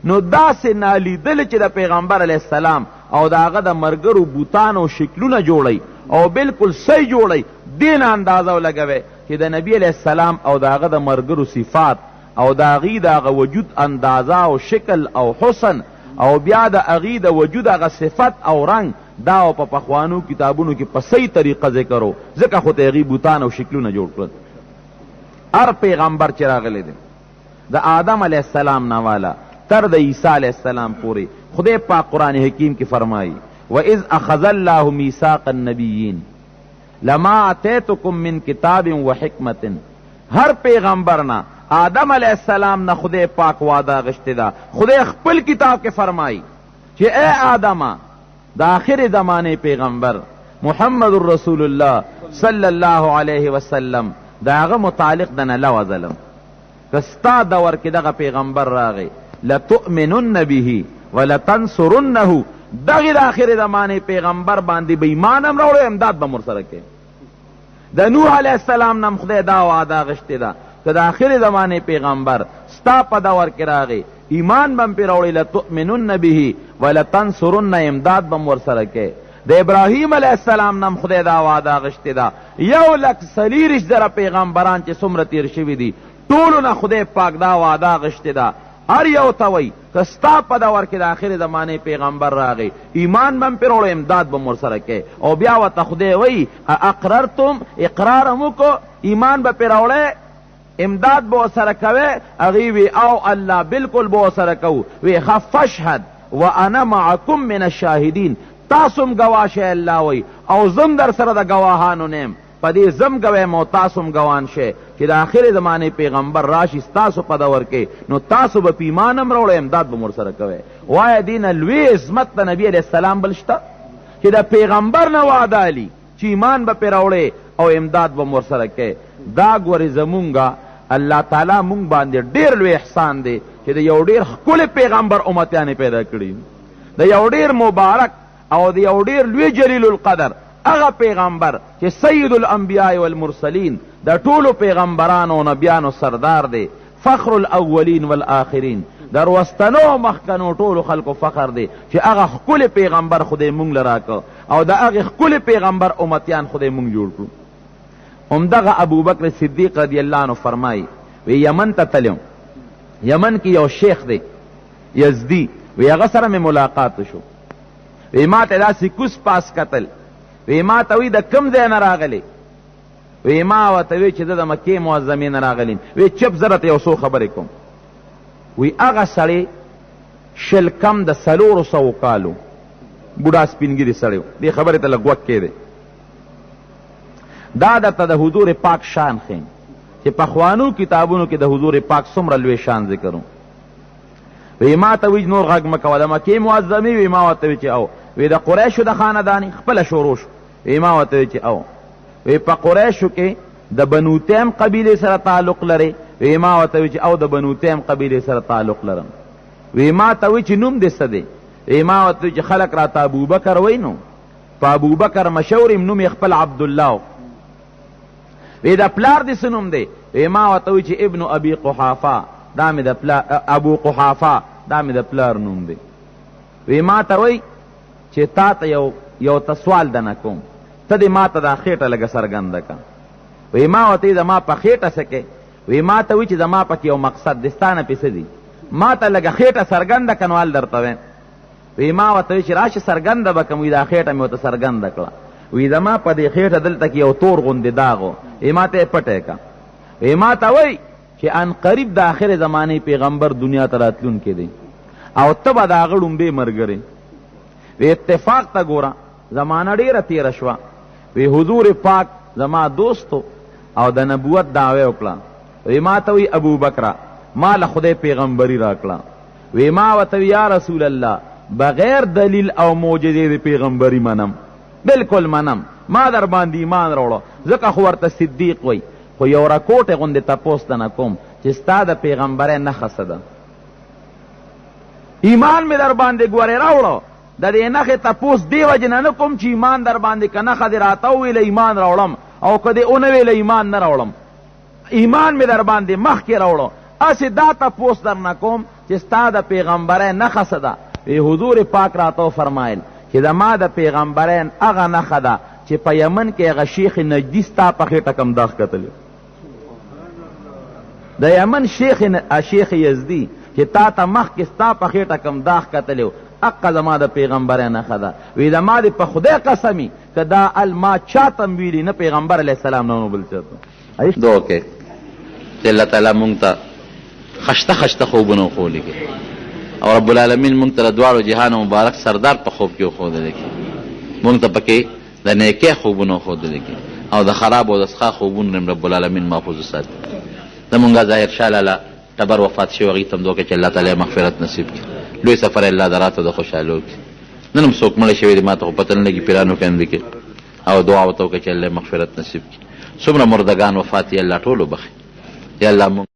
نو داسې نالیدلې چې د پیغمبر علیه السلام او د هغه د ملګرو بوتان او شکلونه جوړوي او بالکل صحیح جوړوي، دې نه اندازه ولګوئ چې د نبي علیه السلام او د هغه د ملګرو صفات او د هغوی د هغه وجود اندازه او شکل او حسن او بیا د هغوی د وجود هغه صفت او رنګ دا او په پخوانو کتابونو کې په صحیح طریقه ذکر و، ځکه خو ته هغوی بوتان او شکلونه جوړ کړل. هر پیغمبر چې راغلی دی د آدم علیه السلام نه والا تر د عیسی علیه السلام پورې، خدای پاک قرآن حکیم کې فرمایي واذ اخذ الله میثاق النبیین لما اتیتکم من کتاب و حکمت. هر پیغمبر نه آدم علیه السلام نه خدای پاک وعده اخیستې ده. خدای خپل کتاب کې فرمایي چې ای آدمه، د آخر زمانې پیغمبر محمد رسول الله صلی الله علیه وسلم د هغه متعلق د نه لوظ لم، که ستا دور کې دغه پیغمبر راغی لتؤمنن به ولتنصرنه، دغه د آخر زمانې پیغمبر باندې به ایمان هم راوړی امداد به هم ورسره کوې. د نوح علیه السلام نه هم خدای دا وعده اخیستې ده که د آخر زمانې پیغمبر ستا په دور کې راغی ایمان به هم پرې راوړی لتؤمنن به ولتنصرن، امداد به هم ورسره کوې. د ابراهیم علیه السلام نه هم خدای دا وعده اخیستې ده، 1,24,000 پیغمبران چې څومره تېر شوي دي ټولو نه خدای پاک دا وعده اخیستې ده، هر یو ته وایي که ستا په دور کې د آخرې زمانې پیغمبر راغی ایمان به هم پرې راوړو امداد به هم ورسره کوې. او بیا ورته خدای وایي اقررتم، اقرار هم وکړو، ایمان به پرې راوړی امداد به ورسره کوې؟ هغوی وی او الله بالکل به ورسره کوو. وی ښه فاشهد وانا معکم من الشاهدین، تاسو هم ګواه شئ الله وایي او زه هم در سره د ګواهانو نه یم، په دې زه هم ګواه یم او تاسو هم ګوان شئ چې د آخرې زمانې پیغمبر راشي ستاسو په دور کې نو تاسو به په ایمان هم راوړئ امداد به هم ورسره کوئ. وایه دې نه لوی عظمت د نبي علیه السلام بل شته چې د پیغمبر نه وعده اخلي چې ایمان به پرې راوړی او امداد به هم ورسره کوي. دا ګورې زمونږ الله تعالی مونږ باندې ډېر لوی احسان دی چې د یو ډېر ښکلي پیغمبر امتیان یې پیدا کړي، د یو ډېر مبارک او د یو ډېر لوی جلیل القدر هغه پیغمبر چې سید الانبیاء والمرسلین د ټولو پیغمبرانو او نبیانو سردار دی، فخر الاولین والآخرین، د وروستنو او مخکنو ټولو خلکو فخر دی چې هغه ښکلی پیغمبر خدای مونږ له راکړ او د هغې ښکلي پیغمبر امتیان خدای مونږ جوړ کړو. همدغه ابوبکر صدیق رضی الله عنه فرمایي، وی یمن ته تللی وم، یمن کې یو شیخ دی یزدي، وی هغه سره مې ملاقات وشو، وی ما ته داسې کوز پاس کتل، وی ما ته وی د کوم ځای نه راغلی؟ وی ما ورته وی چې زه د مکې معظمې نه راغلی یم. وی چپ زه درته یو څو خبرې کوم. وی هغه سړی 20 کم د 400 کالو بوډا سپین ږیری سړی و، دې خبرې ته لږ غوږ کښېږدئ. دا درته د حضور پاک شان ښیم چې پخوانو کتابونو کې د حضور پاک څومره لوی شان ذکر و. وی ما ته وی نور غږ مه کوه، د مکې معظمې. وی ما ورته وی چې او. وی د قریشو د خاندانې خپله شروع شو. وی ما ورته وی چې او. وی په قریشو کې د بنو تیم قبیلې سره تعلق لرې؟ وی ما ورته وی چې او د بنو تیم قبیلې سره تعلق لرم. وی ما ته وی چې نوم دې څه دی؟ وی ما ورته وی چې خلک راته ابوبکر وایي، نو په ابوبکر مشهور یم، نوم یې خپل عبدالله. وی د پلار دې څه نوم دی؟ وی ما ورته وی چې ابن ابي قحافه، دا مې د پلار ابو قحافه، دا مې د پلار نوم دی. وی ما ته وایي چې تا ته یو یو ته سوال دنه کوم، ته دې ما ته دا خېټه لږه څرګنده کړه. وی ما ورته وی زما په خېټه څه کوې؟ وی ما ته وی چې زما پکې یو مقصد دی، ستا نه پې څه دي؟ ما ته لږه خېټه څرګنده کړه نو هل درته وایم. وی ما ورته وی چې راشه څرګنده به کړم. وی دا خېټه مې ورته څرګنده کړه. وی زما په دې خېټه دلته کې یو تور غوندې داغ و، وی ما ته یې پټی کړه. وی ما ته وایي چې ان قریب د آخر زمانې پیغمبر دنیا ته راتلونکی دی او ته به د هغه ړومبی ملګری. وی اتفاق ته ګوره، زمانه ډېره تېره شوه. وی حضور پاک زما دوست او د نبوت دعوه یې وکړه. وی ما ته وی ابوبکره ما له خدای پیغمبري راکړه. وی ما ورته وی یا رسول الله بغیر دلیل او معجزې د پیغمبري منم، بالکل منم، ما در باندې ایمان راوړو، ځکه خو ورته صدیق وایي. خو یو رکوټې غوندې تپوس درنه کوم چې ستا د پیغمبرۍ نښه څه ده؟ ایمان مې در باندې ګورې راوړو، د دې نښې تپوس دې وجې نه نه کوم چې ایمان در باندې که نښه دې راته وویله ایمان راوړم او که دې ونه ویله ایمان نه راوړم، ایمان مې در باندې مخکې راوړو، هسې دا تپوس درنه کوم چې ستا د پیغمبرۍ نښه څه ده؟ وی حضور پاک راته وفرمایل چې زما د پیغمبرۍ هغه نښه ده چې په یمن کې هغه شیخ نجدي ستا په خېټه کوم داغ کتلی، د یمن شیخ شیخ یزدي چې تا ته مخکې ستا په خېټه کوم داغ کتلی و، اقه زما د پیغمبرۍ نښه ده. وی زما دې په خدای قسمي که دا ال ما چاته هم ویلي، نه پیغمبر علیه السلام نه بل چاته. دعا وکړئ چې الله تعالی مونږ ته خشته خشته خوبونه وښولي او رب العالمین مونږ ته د دواړو جهانو مبارک سردار په خوب کې وښودلی کړي، مونږ ته پکې د نیکۍ خوبونه وښودلی کړي او د خراب او د سخا خوبونو نه رب العالمین محفوظ وساتي. زمونږ ظاهر شاه لالا ټبر وفات شوی، هغوی ته هم دعا وکړئ چې الله تعالی مغفرت نصیب کړي، لوی سفر یې الله د راته د خوشحالو کړي. نن هم څوک مړی شوی دی، ما ته خو پته نه لګي، پیرانو کندې کې او دعا ورته وکړئ چې الله مغفرت نصیب کړي. څومره مردګان وفات یې الله ټول وبخښي. یا الله مونږ